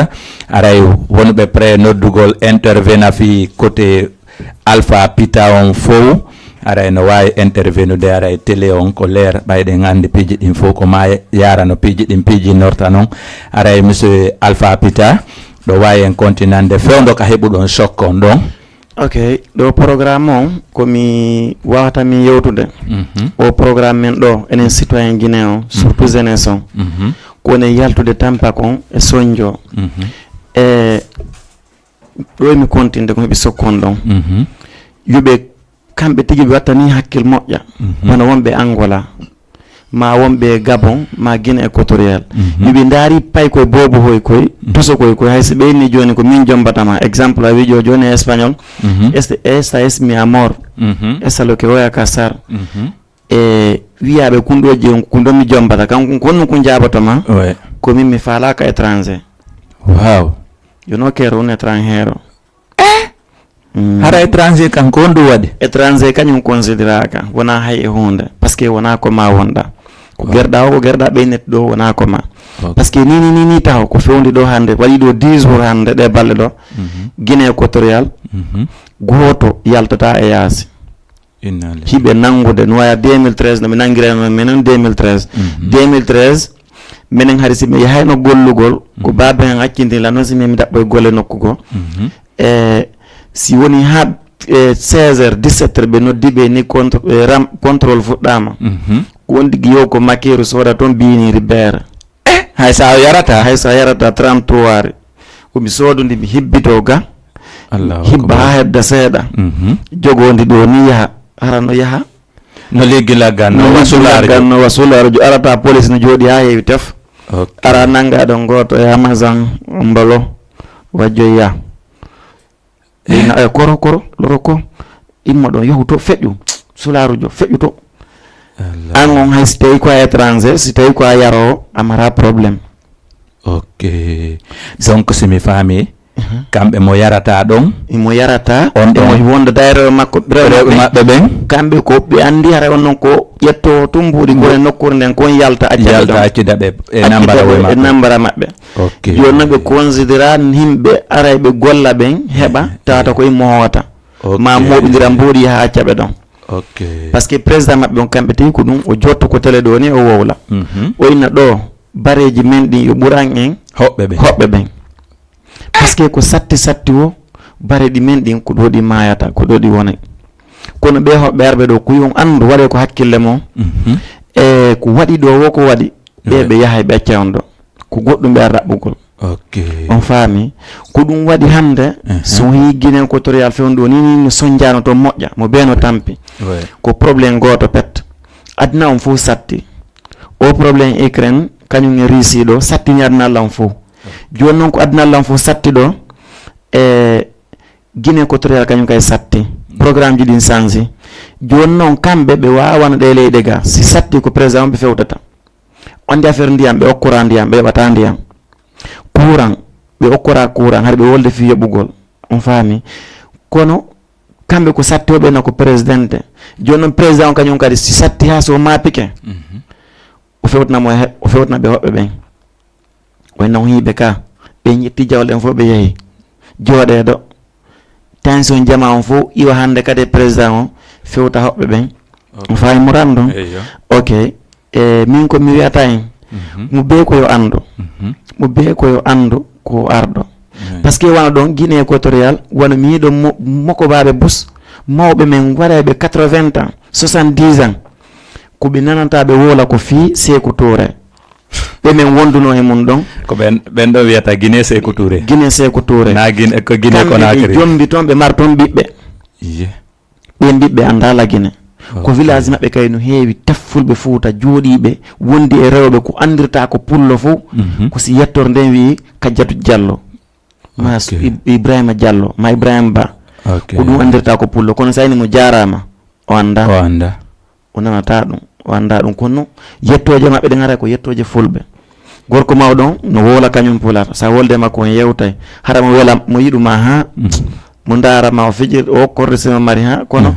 aray wonuɓe prêt noddugol intervena fii côté Alpha Pita on fow aray no waawi intervenude aray télé on ko leer ɓayɗen anndi piiji ɗin fow ko ma yarano piiji ɗin piiji norta non aray monsieur Alpha Pita ɗo waawi en kontinande fewndo ka heɓuɗon choc on ɗon. Ok, ɗo programme on ko mi wawata min yewtude. O programme men ɗo enen citoyen guinéen on surtout jeunesse on ko onen yaltude tampa kon e sonjo e ɗo emi continde ko heɓi sokkon ɗon yuɓe kamɓe tigi ɓe watta ni hakkil moƴƴa wona wonɓe Angola ma wonɓe e Gabon ma Guinée équatoriale miɓe ndaari paykoye boobo hoy koy toso koy koy hay so ɓeyni jooni ko min jombatama exemple a wijo jooni e espagnol esta es mi amor esta lo que voy a casar e wiyaɓe kunɗoji on ko ɗon mi jombata kanko kon ɗum ko jabatoma ko min mi falaka étranger wow yo no kero un étranger o hara étranger kanko on ɗum waɗi étranger kañum consideraka wona hay e hunde par ce que wona ko ma wonɗa ko gerɗa o ko gerɗa ɓeynet ɗo wona ko ma par ce que ni ni ni ni taw ko fewndi ɗo hande waɗi ɗo dix jours hande ɗe balɗe ɗo guinée équatorial goto yaltata e yaasi hiɓe nanngude no waya deux mille treize no ɓe nanngirayno minen deux mille treize deux mille treize minen hari si mi yahayno gollugol ko baabe hen accindin lan noon si min mi daɓɓo e golle nokku goo e si woni ha e seize heures dix-sept heures ɓe noddi ɓe ni contre e ram contrôle fuɗɗama ko wondi giyo ko makeru soda toon biiniri beere hay sa yarata hay sa yarata trente-trois ari komi soododi mi hibbito ga hibba ha hedda seeɗa jogondi ɗo ni yaha hara no yaha no leggi lagganno wa sulaaro jo ganno wa sulaaro jo arata police no jooɗi ha heewi tef ara nanga ɗon gooto e amazon mbolo wajjoya ina e koro koro loro ko immo ɗon yahu to feƴƴu sulaaro jo feƴƴu to an on hay si tawi ko a étranger si tawi ko a yarowo a mara problème ok donc si mi faami kamɓe mo yarata ɗon imo yarata on ɗon imo wonda dayrewo makko rewɓe maɓɓe ɓen kamɓe ko ɓe andi hara on non ko ƴetto tumbuɗi ko e nokkuure nden kon yalta accida ɗon accida ɓe e nambara wo e maɓɓe nambara maɓɓe ok joni non ɓe considéra yimɓe aray ɓe golla ɓen heɓa tawata ko immo hoota ma moɓidira mbuuɗi ha acca ɓe ɗon ok parce que président maɓɓe on kamɓe tawi ko ɗum o jotto ko télé ɗo ni o wowla o inna ɗo bareji men ɗin yo ɓuran en hoɓɓe ɓen hoɓɓe ɓen par ce que ko satti satti o bare ɗi men ɗin ko ɗo ɗi mayata ko ɗo ɗi wonay kono ɓe hoɓɓe arɓe ɗo ko yon andu waɗe ko hakkille mon e ko waɗi ɗo wo ko waɗi ɓe ɓe yahay ɓe acca on ɗo ko goɗɗum ɓe ar raɓɓugol ok on faami ko ɗum waɗi hannde so wii guinée équatorial fewndo ni ni no sonjano toon moƴƴa mo beeno tampi ko problème gooto pet aduna on fof satti o problème ukraine kañum e russie ɗo sattini aduna allah on fof jooni noon ko aduna allah on fof satti ɗo e guinée équatorial kañum kay satti programme ji ɗin change jooni noon kamɓe ɓe wawana ɗe leyɗe ga si satti ko président on ɓe fewtata on affaire ndiyam ɓe okkora ndiyam ɓe yoɓata ndiyam courant ɓe okkora courant haɗa ɓe wolde fi yoɓugol on faami kono Kamɓe ko satti o ɓe no ko présidente. Jooni noon président o kañum kadi si satti haa so maapike, o fewtana mo he-, o fewtana ɓe hoɓɓe ɓen. O inna o hiiɓe ka, ɓe ƴetti jawle ɗen fof ɓe yehi. Jooɗee ɗo. Tension jama on fof iwa hannde kadi e président o fewta hoɓɓe ɓen. Ok. On faayi mo rando? Eyyo. Ok. E min ko mi wiyata en, mo bee ko yo anndu. Mo bee ko yo anndu ko arɗo. Par ce que wano ɗon Guinée équatoriale, wano mi yiɗo mo-, mokobaaɓe bus, mawɓe men waɗayɓe quatre-vingts ans, soixante-dix ans, ko ɓe nanata ɓe woola ko fii Seeku Tuure. Ɓe men wonduno e mum ɗon. Ko ɓen, ɓen ɗon wiyata Guinée Seeku Tuure. Guinée Seeku Tuure. Na Guinée, ko Guinée Conakry. Kamɓe ɓe jombi toon, ɓe mari toon ɓiɓɓe. Iye. Ɓen ɓiɓɓe anndaa Lagine. Ko village maɓɓe kay no heewi, teffulɓe Fuuta jooɗiiɓe, wondi e rewɓe ko anndirta ko pullo fof, ko si yettor nden wi'i Kajjatu Jallo, ma Ib-, Ibrahima Jallo, ma Ibrahima Ba. Ko ɗum anndirta ko pullo. Kono so a ini mo jaaraama, o anndaa. O anndaa. O nanataa ɗum, o anndaa ɗum. Kono yettooje maɓɓe ɗen hara ko yettooje fulɓe. Gorko mawɗo on no wowla kañum pulaar. Sa wolde makko on yewtay. Hara mo wela, mo yiɗuma ha, mo ndaara ma o fijir, o okkorde sima mari ha. Kono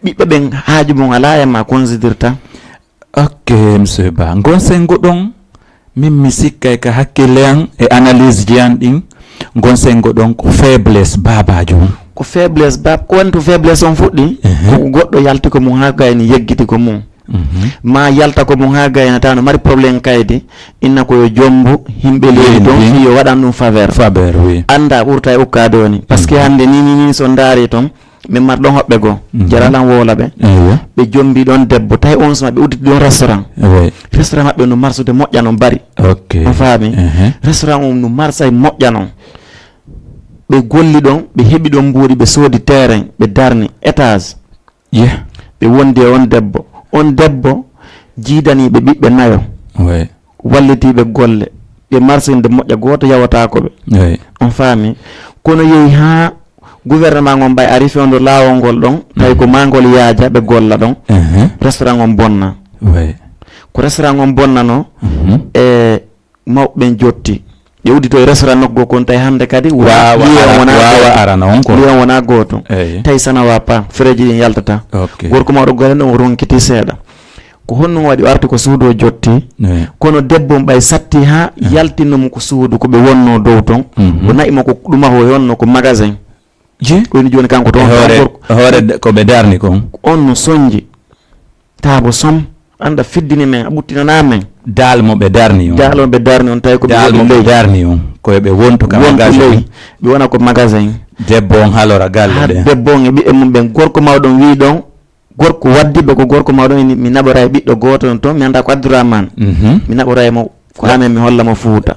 ɓiɓɓe ɓen haaju mum alaa e ma considirta. Ok, monsieur Ba. Ngon sengo ɗon, min mi sikkay ka hakkille an e analyse ji an ɗin, ngon sengo ɗon ko faiblesse baabaajo on. Ko faiblesse baab-, ko woni to faiblesse on fuɗɗi? Ko goɗɗo yalti ko mum ha gayni yeggiti ko mum. Ma yalta ko mum ha gayna tawa no mari problème kaydi, inna ko yo jombo himɓe leydi ɗon, fii yo waɗan ɗum faveur. Faveur, oui. Annda ɓurta e ukkaade woni. Par ce que hannde ni, ni, ni so ndaari toon, min mar ɗon hoɓɓe goo. Jaralan wowla ɓe. Ɓe jombi ɗon debbo, tawi on suma ɓe udditi ɗon restaurant. Oui. Restaurant maɓɓe no marsude moƴƴa non bari. Ok. On faami? Restaurant on no marsa e moƴƴa non. Ɓe golli ɗon, ɓe heɓi ɗon mbuuɗi, ɓe soodi terrain, ɓe darni étage. Ɓe wondi e on debbo. On debbo jiidanii ɓe ɓiɓɓe nayo. Wallitiiɓe golle. Ɓe marsinde moƴƴa, gooto yawataako ɓe. On faami? Kono yehi haa gouvernement ngon mbay ari fewndo laawol ngol ɗon, tawi ko maa ngol yaaja, ɓe golla ɗon. Restaurant on bonna. Ko restaurant on bonnano, e mawɓe ɓen jotti. Ɓe uddito e restaurant nokku goo kon, tawi hannde kadi wona, waawa lion ara-, wona waawa gooto. Arana on ko. Lion wona gooto. Eey. Tawi ça ne va pas, freji ɗin yaltata. Ok. Gorko mawɗo golle ɗon o ronkiti seeɗa. Ko honno waɗi o arti ko suudu o jotti? Eey. Kono debbo on ɓay satti haa yaltinno mo ko suudu, ko ɓe wonno dow ton. O na'i mo ko ɗuma o yonno ko magasin. Je? O ini jooni kanko toon, e hoore, gorko, hoore de-, ko ɓe darni kon. On no sonji. Taabo som, annda fiddini men, a ɓuttinanaa men. Daal mo ɓe darni on. Daal mo ɓe darni on, tawi ko ɓe woni ley. Daal mo ɓe darni on, ko ɓe wontu ka magasin. Wontu ley, ɓe wona ko magasin. Debbo on halora galle ɗen. Debbo on e ɓiɓɓe mum ɓen, gorko mawɗo on wi'i ɗon, gorko waddi ɓe ko gorko mawɗo on, mi naɓoray ɓiɗɗo gooto on toon, mi annda ko Abdourahmane. Mi naɓoray mo, ko amen mi holla mo Fuuta.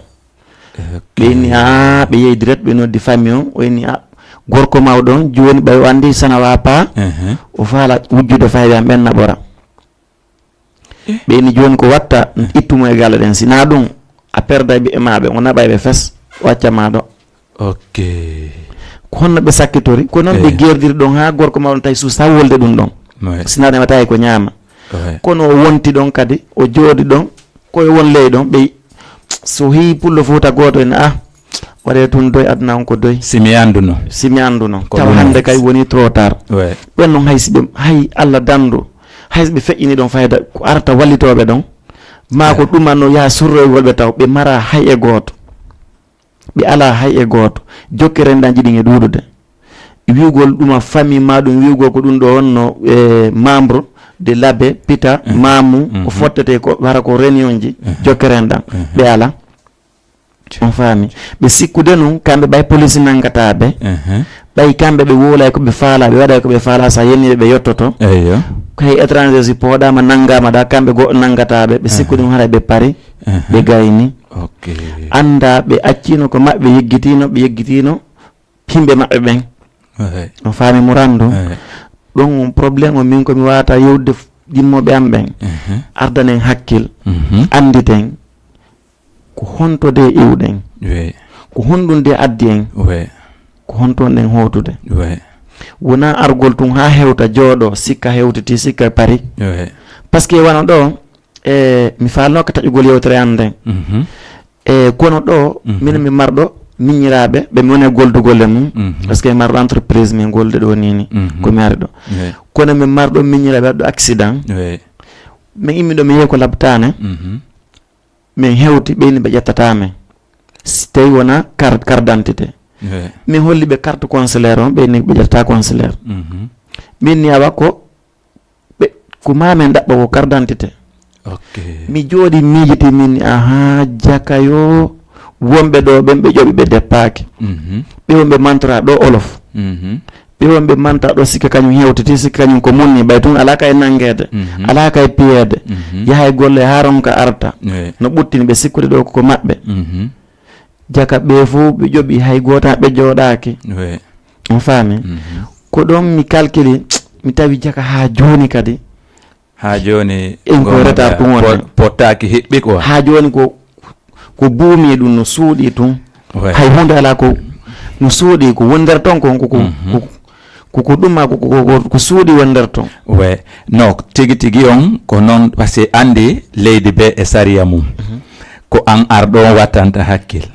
Ɓe inni, aa, ɓe yehi direct, ɓe noddi famille on. O inni, a, gorko mawɗo on, jooni ɓay o anndi ça ne va pas, o faala wujjude fayɓe am ɓen naɓora. Ɓe inni, jooni ko watta, ittu mo e galle ɗen. Si naa ɗum, a perday ɓiɓɓe maa ɓen, o naɓay ɓe fes, o acca maa ɗo. Ok. Ko honno ɓe sakkitori? Ko noon ɓe geerdiri ɗon haa gorko mawɗo on tawi suusaa wolde ɗum ɗon. Si naa ɗum heɓataa e ko ñaama. Kono o wonti ɗon kadi, o jooɗi ɗon, ko e won ley ɗon, ɓe so hii pullo Fuuta gooto en, ah, waɗee tun doy, aduna on ko doy. Si mi annduno. Si mi annduno. Tawa hannde kay woni trop tard. Ɓen non hay si ɓe, hay Alla danndu, hay si ɓe feƴƴini ɗon fayda, ko arata wallitooɓe ɗon, maa ko ɗumanno yaha surroygol ɓe taw, ɓe maraa hay e gooto. Ɓe alaa hay e gooto. Jokkere nde ɗan jiɗi e ɗuuɗude. Wi'ugol ɗuma famille maa ɗum wi'ugol ko ɗum ɗo honno, e, membre de l'abbé, pita, maamu, ko fottete ko, hara ko réunion ji, jokkere nde ɗan. Ɓe alaa. On faami. Ɓe sikkude nun, kamɓe ɓay police nanngataa ɓe. Ɓay kamɓe ɓe wowlay ko ɓe faalaa, ɓe waɗay ko ɓe faalaa, sa yenni ɓe, ɓe yottoto. Ko hay étranger si pooɗaama, nanngaama ɗa, kamɓe goɗɗo nanngataa ɓe, ɓe sikkude nun haray ɓe pari, ɓe gayni. Ok. Annda ɓe acciino ko maɓɓe, ɓe yeggitiino, ɓe yeggitiino himɓe maɓɓe ɓen. On faami mo rando? Ɗon on problème o min ko mi waawata yewtude f-, ɗimmooɓe am ɓen. Ardanen hakkil, annditen ko honto de iwɗen, ko honɗum de addi en, ko honto ɗen hootude. Wonaa argol tun haa hewta, jooɗo, sikka hewtiti, sikka pari. Parce que wano ɗo, e, mi faalnooka taƴugol yewtere an nden. E, kono ɗo, minen mi marɗo miñiraaɓe ɓe mi woni e goldugol e mum, parce que marɗo entreprise min golde ɗo nini, ko mi ari ɗo. Kono min marɗo miñiraaɓe waɗɗo accident, min immi ɗo mi yehi ko labtaane. Min hewti ɓeyni ɓe ƴettata min, si tawi wona carte carte d'identité. Min holli ɓe carte consulaire on, ɓeyni ɓe ƴettata consulaire. Min ni awa ko ɓe ko ma min ɗaɓɓa ko carte d'identité. Mi jooɗi miijiti min ni aha, jaka yo wonɓe ɗo ɓen ɓe ƴoɓi ɓe deppaaki, ɓe wonɓe mantora ɗo olof, ɓe wonɓe manta ɗo sikka kañum hewtiti, sikka kañum ko munni ɓay tun alaa kay nanngeede, alaa kay piyeede, yaha e golle haa ronka arta. No ɓuttini ɓe sikkude ɗo ko maɓɓe. Jaka ɓe fof ɓe ƴoɓi, hay gooto ɓe jooɗaaki. On faami? Ko ɗon mi calkili, mi tawi jaka haa jooni kadi. Haa jooni en ko retard tun wonde. Pottaaki heɓɓi quoi. Haa jooni ko ko buumi ɗum no suuɗi tun. Hay huunde alaa ko no suuɗi ko woni nder ton kon ko ko ko ko ɗum ma ko ko ko suuɗi woni nder ton. We no tigi tigi on ko noon, parce que anndi leydi be e sariya mum. Ko an arɗo on wattanta hakkil.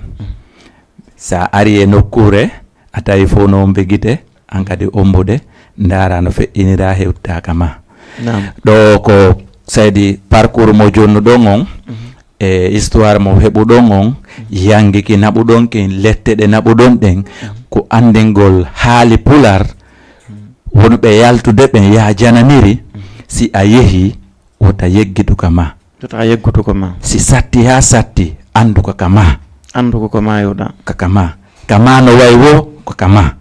Sa ari e nokkuure a tawi fof no mbegite, an kadi ombude ndaara no feƴƴinira hewtitaaka ma. Ɗo ko saydi parcours mo jonnuɗon on, e histoire mo heɓuɗon on, yangiki naɓuɗon kin, lette ɗe naɓuɗon ɗen, ko anndingol haali pular, wonɓe yaltude ɓen yaha jananiri, si a yehi wota yeggitu ka ma. Wota yeggutu ko ma. Si satti haa satti, anndu ko ka ma. Anndu ko ko ma yoɗa. Ka ka ma. Ka ma no way wo ko ka ma.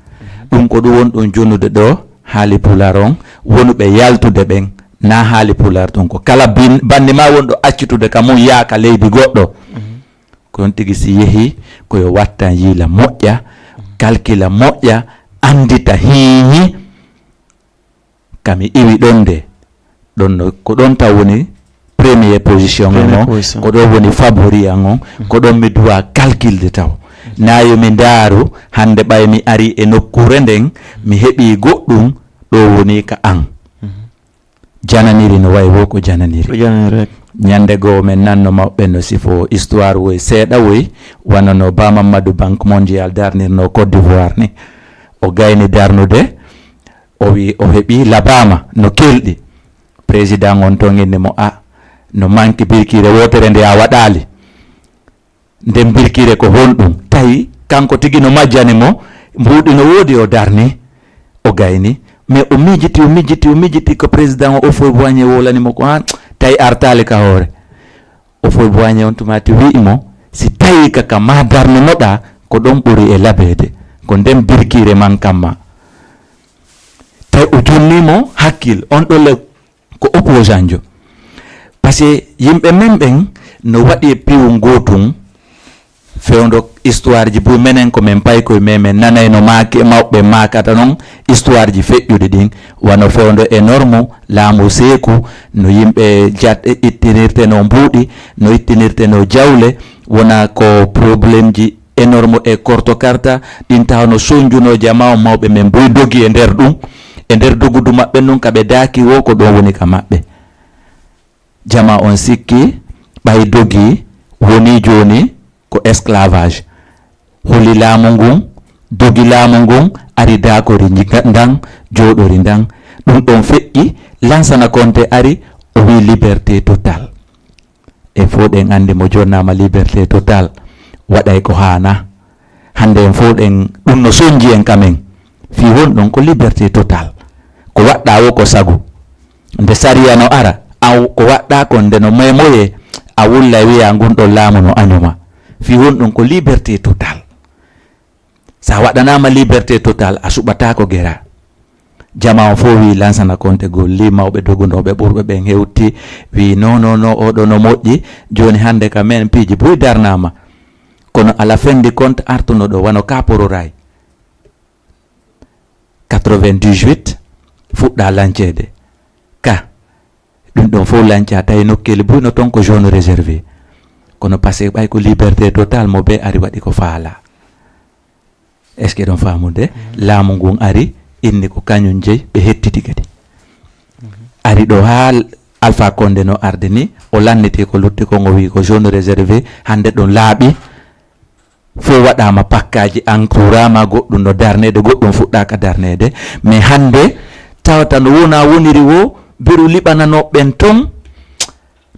Ɗum ko ɗum won ɗon jonnude ɗo haali pular on, wonuɓe yaltude ɓen na haali pular tun ko kala bin bandi ma wonɗo accitude ka mum yaaka leydi goɗɗo. Ko on tigi si yehi ko yo wattan yiila moƴƴa, kalkila moƴƴa, andita hiihi. Ka mi iwi ɗon de, ɗon no ko ɗon taw woni premier position an on, ko ɗon woni favori an on, ko ɗon mi duwa calculde taw. Na yo mi ndaaru hannde ɓay mi ari e nokkuure nden mi heɓi goɗɗum ɗo woni ka an. Jananiri no wayi wo ko jananiri. Ko jananiri rek. Ñande goo men nanno mawɓe no sifo histoire woy seeɗa woy wano no Ba Mamadou Banque Mondiale darnirno Côte d'Ivoire ni. O gayni darnude, o wi o heɓi labama no kelɗi. Président on ton inni mo a no manque birkire wotere nde a waɗali. Nden birkire ko honɗum? Tawi kanko tigi no majjani mo mbuuɗi no woodi o darni o gayni. Mais o mijiti o mijiti o mijiti ko président o Offoy Boigny wolani mo ko an tawi artali ka hoore. Offoy Boigny on tumati wi'i mo si tawi ka ka ma darnonoɗa ko ɗon ɓuri e labeede ko nden birkire man kamma. Tawi o jonni mo hakkil on ɗolle ko opposant jo. Parce que yimɓe men ɓen no waɗi e piwu ngootum fewndo histoire ji buy menen ko men pay koye men men nanayno maake mawɓe maakata noon histoire ji feƴƴuɗi ɗin wano fewndo e norme laamu seeku no yimɓe jat ittinirteno mbuuɗi no ittinirteno jawle wona ko problème ji énorme e korto karta ɗin taw no sonjuno jama on mawɓe men buy dogi e nder ɗum e nder dogudu maɓɓe ndun ka ɓe daaki wo ko ɗon woni ka maɓɓe. Jama on sikki ɓay dogi woni jooni ko esclavage. Holi laamu ngun dogi laamu ngun ari daakori ndan jooɗori ndan ɗum ɗon feƴƴi. Lansana konte ari o wi liberté total. E fof ɗen anndi mo jonnama liberté total waɗay ko haana. Hannde en fof ɗen ɗum no sonji en kamen fii won ɗon ko liberté total. Ko waɗɗa wo ko sagu. Nde sariya no ara an ko waɗɗa kon nde no memoye a wullay wiya ngun ɗon laamu no añuma. Fii won ɗon ko liberté total. Sa waɗanama liberté total a suɓatako gera. Jama on fof wi lansana konte golli mawɓe dogunoɓe ɓurɓe ɓen hewti wi non non non oɗo no moƴƴi. Joni hande ka men piiji buy darnama kono ala fendi konte artunoɗo wano ka pororay. Quatre-vingt-dix-huit fuɗɗa lancede ka ɗum ɗon fof lanca tawi nokkeli buy no ton ko zone réservé kono parce que ɓay ko liberté total mo be ari waɗi ko faala. Est ce que ɗon faamude laamu ngun ari inni ko kañum jeyi ɓe hettiti kadi ari ɗo haa alpha konde no arde ni o lanniti ko lutti kon o wi ko zone réservé hande ɗon laaɓi. Fof waɗaama pakkaaji, an kuuraama, goɗɗum no darneede, goɗɗum fuɗɗaaka darneede. Mais hannde tawata no wona woniri wo, beru liɓananooɓe ɓen toon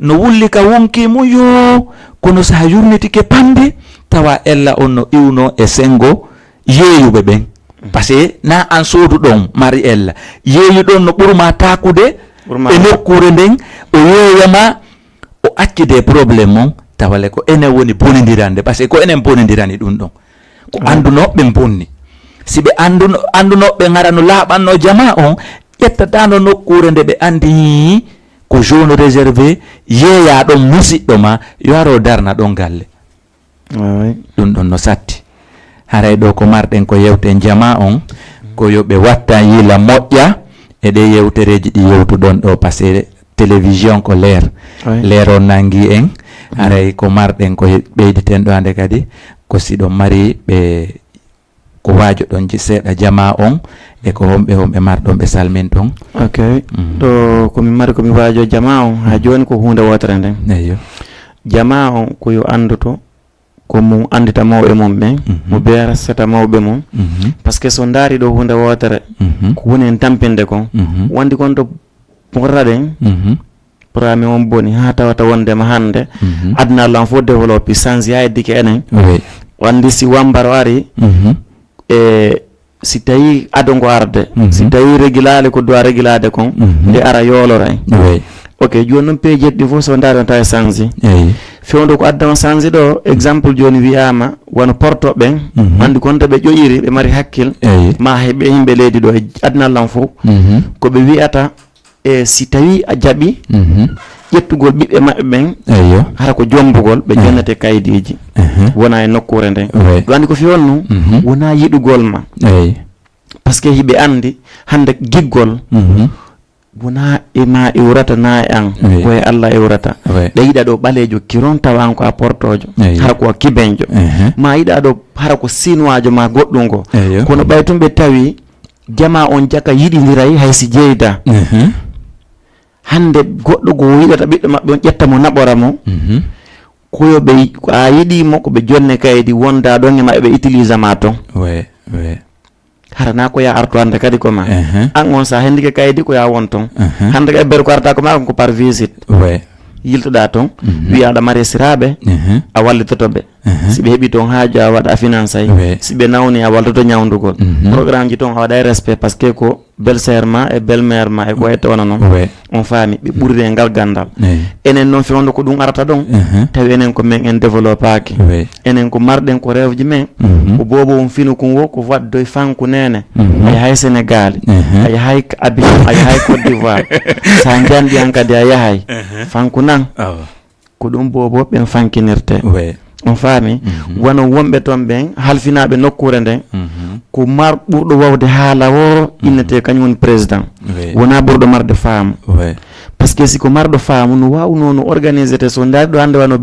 no wulli ka wonki mum yo, kono so a yurnitike pamde, tawa ella on no iwno e senngo yeeyuɓe ɓen. Parce que na an soodu ɗon mari ella, yeeyu ɗon no ɓurma taakude Ɓurma e nokkuure nden, o yeeyama, o acci des problèmes on, tawale ko enen woni bonindirande, parce que ko enen bonindirani ɗum ɗon. Ko annduno ɓen bonni. Si ɓe annduno, annduno ɓe ngara no laaɓanno jama on, ƴettataano nokkuure nde ɓe anndi ko zone réservé, yeeya ɗon musiɗɗo ma, yo aro darna ɗon galle. Ɗum ɗon no satti. Haray ɗo ko marɗen ko yewten jama on, ko yo ɓe wattan yila moƴƴa e ɗe yewtereeji ɗi yewtuɗon ɗo, parce que télévision ko leer. Leer on nangi en. Haray ko marɗen ko ɓeyditen ɗo hannde kadi, ko siɗon mari ɓe ko waajoɗon ji seeɗa jama on, e ko homɓe homɓe marɗon ɓe salminton. Ok. Ɗo ko mi mari ko mi waajo jama on, haa jooni ko huunde wootere nden. Eyyo. Jama on ko yo annduto, ko mum anndita mawɓe mum ɓen, mo beera seta mawɓe mum. Parce que so ndaari ɗo huunde wootere, ko woni en tampinde kon, wonde kon to potata ɗen, programme on boni, haa tawata wondema hannde aduna lan fof développe, change haa heddike enen. O anndi si wambaro ari, e si tawi ado ngo arde, si tawi régulade ko doit régulade kon, nde ara yoolora en. Ok, jooni noon peejeeji ɗi fof so ndaari on tawi change. Fewndo ko adda on change ɗo, exemple jooni wiyama wano porto ɓen, anndi kon to ɓe ƴoƴiri, ɓe mari hakkil, ma heɓe yimɓe leydi ɗo e aduna lan fof, ko ɓe wiyata, e si tawi a jaɓi ƴettugol ɓiɓɓe maɓɓe ɓen, hara ko jombugol, ɓe jonnete kayidiiji, wona e nokkuure nden. Ɗo anndi ko fewndo, wona yiɗugol ma. Parce que hiɓe anndi hannde giggol, wona e ma iwrata na e an, ko e Allah iwrata. Ɓe yiɗa ɗo ɓaleejo kiron tawa an ko a portojo, hara ko a kibenjo. Ma yiɗa ɗo hara ko sinwaajo ma goɗɗum ngo. Kono ɓay tun ɓe tawi jama on jaka yiɗindiray hay si jeyda. Hannde goɗɗo go yiɗata ɓiɗɗo maɓɓe on ƴetta mo naɓora mo. Ko yo ɓe, ko a yiɗi mo, ko ɓe jonne kaydi wonda ɗon e maɓɓe, ɓe utilisa ma ton. Hara na ko ya arto hannde kadi ko ma. An on sa hendike kaydi ko ya won ton. Hannde kadi ber ko arta ko ma ko par visite. Yiltoɗa ton, wiya aɗa mari siraaɓe, a wallitoto ɓe. Si ɓe heɓi ton haaju a waɗa a finansay. Si ɓe nawni a waltoto ñawndugol. Programme ji ton a waɗa e respect parce que ko belle-sœur ma e belle-mère ma e ko ette wona noon. On faami, ɓe ɓurri e ngal ganndal. Enen noon fewndo ko ɗum arata ɗon, tawi enen ko men en développaaki. Enen ko marɗen ko rewji men, ko boobo on finu kun wo, ko waddoy fanku nene. A yahay Sénégal, a yahay Abidjan, a yahay Côte d'Ivoire. Sa njanndi han kadi a yahay fanku nan. Ko ɗum boobo ɓen fankinirte. On faami? Wano wonɓe toon ɓen halfinaaɓe nokkuure nden, ko mar ɓurɗo wawde haala woo innete kañum woni président. Wonaa ɓurɗo marde faamu. Parce que si ko marɗo faamu no waawno no organisete, so ndaari ɗo hannde wano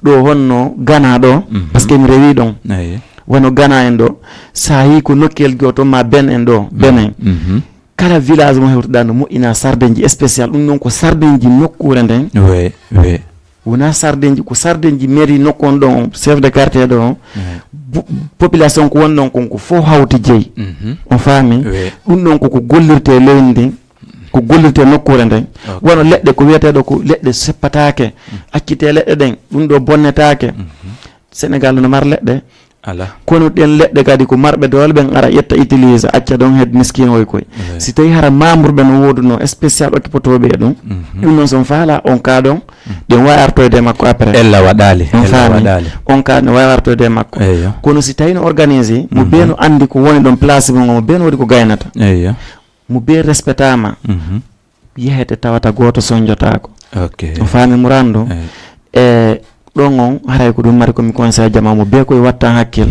ɗo honno Gana ɗo, parce que mi rewi ɗon. Wano Gana en ɗo, sa yii ko nokkel gooto ma Ben en ɗo, Benin. Kala village mo hewtuɗa no moƴƴina sardeji spécial, ɗum noon ko sardeji nokkuure nden. Wona sardeji, ko sardeji mairie nokku on ɗon, chef de quartier ɗo, population ko won ɗon kon ko fof hawti jeyi. On faami? Ɗum ɗon koko gollirte leydi ndin, ko gollirte nokkuure nden. Wano leɗɗe ko wiyeteɗo ko leɗɗe seppataake, accite leɗɗe ɗen, ɗum ɗo bonnetaake. Sénégal no mar leɗɗe. Ala. Kono ɗen leɗɗe kadi ko marɓe doole ɓen ara ƴetta utilise acca ɗon head miskin hoy koy. Si tawi hara membre ɓe no woduno spécial occupotooɓe e ɗum, ɗum noon son faala on ka ɗon, ɗen wawi artoyde e makko après. Ella waɗali. On faami? On ka ne wawi artoyde e makko. Kono si tawi no organise mo bee no andi ko woni ɗon place mum, mo bee no waɗi ko gaynata. Mo bee respectama. Yehete tawata gooto sonjotaako. On faami Murando? E ɗon on haray ko ɗum mari ko mi conseil jama mo bee koye watta hakkil.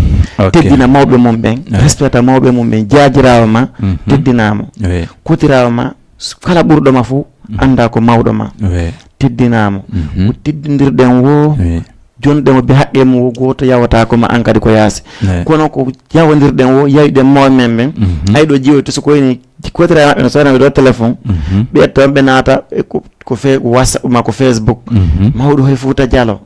Teddina mawɓe mum ɓen, respecta mawɓe mum ɓen, jaajiraawo ma teddinaama. Kutiraawo ma, kala ɓurɗo ma fof annda ko mawɗo ma teddinaama. Ko teddindirɗen woo, jonɗe mo be haqqe mum wo gooto yawata ko ma an kadi ko yaasi. Kono ko yawodirɗen wo yawiɗen mawɓe men ɓen, ay ɗo jiwoy to so ko woni kotira maɓɓe no sowna ɓe ɗo téléphone, ɓe ƴetta on ɓe naata ko fe whatsapp ma ko facebook. Mawɗo hoy fuuta jalo.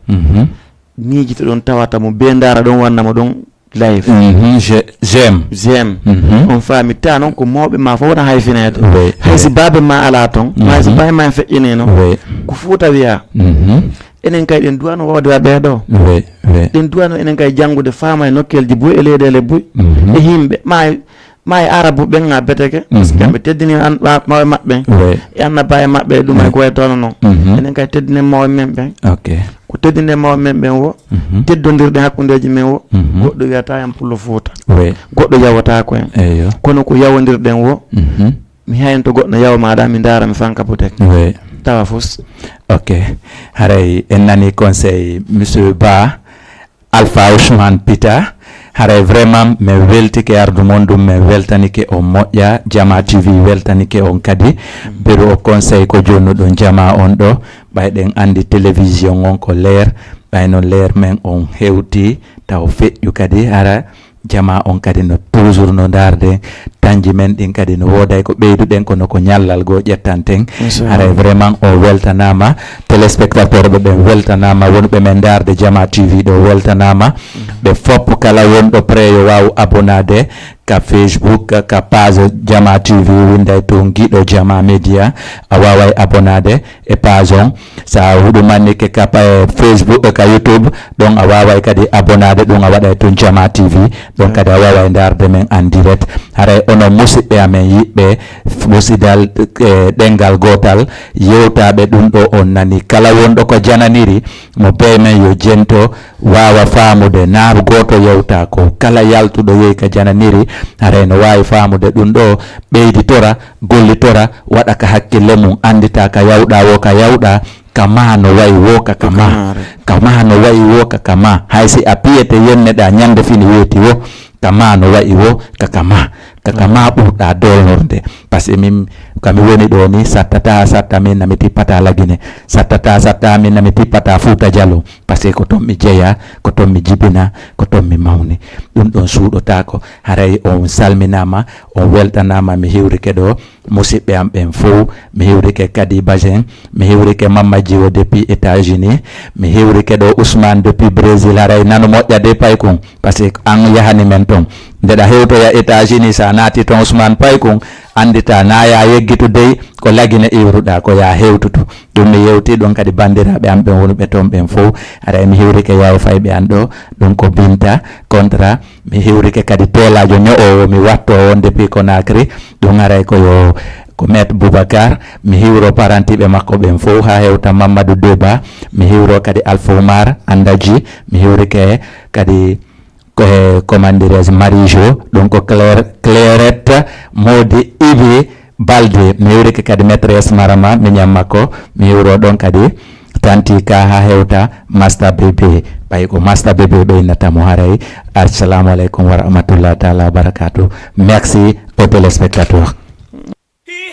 miijito ɗon, tawata mo bee ndaara ɗon, wanna mo ɗon live. Mhm, je- j'aime. J'aime. Mhm. On faami, ta noon ko mawɓe ma fof wona hayfineede. Oui, Hay si oui. Baabe ma alaa toon, ma hay si Mhm. Baay ma en feƴƴiniino, Oui. ko Fuuta wiyaa. Mhm. Enen kay ɗen duwano wawde waɗ ɓeeɗo. Oui, oui. Ɗen duwano enen kay janngude faama e nokkeelji buy e leyɗeele buy. Mhm. E yimɓe, ma e, ma e Arabu ɓen ŋa beteke. Parce que Mhm. kamɓe teddini an, ma- mawɓe maɓɓe ɓen. Oui. E annabaaɓe maɓɓe e ɗum e Oui. ko e tono noon. Mhm. Enen kay teddinen mawɓe men ɓen. Ok. Ko teddinen mawɓe men ɓen wo, Mhm. teddondirɗen hakkundeeji men wo, Mhm. goɗɗo wiyata en pullo Fuuta. Oui. Goɗɗo yawataako en. Eyo. Kono ko yawodirɗen wo, Mhm. mi haynto goɗɗo yawa maɗa, mi ndaara mi fanka butek. Oui. Tawa fus. Ok. Haray en nani conseil Monsieur Ba, Alpha Ousmane Pita. Haray vraiment min weltike ardu mon ɗum, min weltanike on moƴƴa. Jama T V weltanike on kadi. Beru o conseil ko jonnuɗon jama on ɗo. Ɓay ɗen andi télévision on ko leer. Ɓay no leer men on hewti taw feƴƴu kadi hara jama on kadi no toujours no ndaarde tanji men ɗin kadi no wooday ko ɓeyduɗen kono ko ñallal goo ƴettanten. Haray vraiment o weltanama, téléspectateur ɓe ɓen weltanama, wonɓe men ndaarde Jama T V ɗo weltanama. Ɓe fop kala wonɗo prêt yo waaw abonade ka Facebook ka page Jama T V, winday to Giɗo Jama Media. A waaway abonade e page on. Sa huɗumannike ka pa- Facebook ka YouTube ɗon a waaway kadi abonade ɗum a waɗay tun Jama T V. Ɗon kadi a waaway ndaarde men en direct. Haray onon musiɓɓe amen yiɓɓe musidal e ɗengal gootal yewtaɓe ɗum ɗo on nani kala wonɗo ko jananiri mo paymen yo jento waawa faamude na gooto yewta ko kala yaltuɗo yehi ka jananiri haray no waawi faamude ɗum ɗo ɓeyditora gollitora waɗa ka hakkille mum anndita ka yawɗa wo ka yawɗa ka ma no wayi wo ka ka ma ka ma no wayi wo ka ka ma hay si a piyete yenneɗa ñande fini weeti wo ka ma no wayi wo ka ka ma ka ka ma ɓurɗa dolnorde par ce que min kami woni ɗo ni sattata satta min nami tippata lagine sattata satta min nami tippata fuuta jalo par ce que ko toon mi jeya ko toon mi jibina ko toon mi mawni ɗum ɗon suuɗotako haray on salminama on weltanama mi hiwrike ɗo musiɓɓe am ɓen fow mi hiwrike kadi basin mi hiwrike mamma jiwo depuis états-unis mi hiwrike ɗo ousmane depuis brésil haray nano moƴƴa de paykun par ce que an yahani men toon ndeɗa hewtoya états-unis sa naati toon ousmane paykun andita naya yeggitu dey ko lagine iwruɗa ko ya hewtutu ɗum mi yewti ɗum kadi bandiraɓe am ɓen wonuɓe toon ɓen fow haray mi hiwrike yawo fayɓe an ɗo ɗum ko binta contrat mi hiwrike kadi peelaajo ño'oowo mi wattoowo nde pikonakri ɗum haray ko yo ko maître boubacar mi hiwro parantiɓe makko ɓen fof ha hewta mamadou deba mi hiwro kadi alpha oumar andaji mi hiwrike kadi ko e commandirege marie jo ɗum ko claire clairette modi ibi balde mi hiwrike kadi maîtresse marama miñam makko mi hiwro ɗon kadi tanti ka ha hewta masta bébé ɓay ko masta bébé ɓeynata mo haray assalamu aleykum wa rahmatullah taala wa barakatu merci au téléspectateur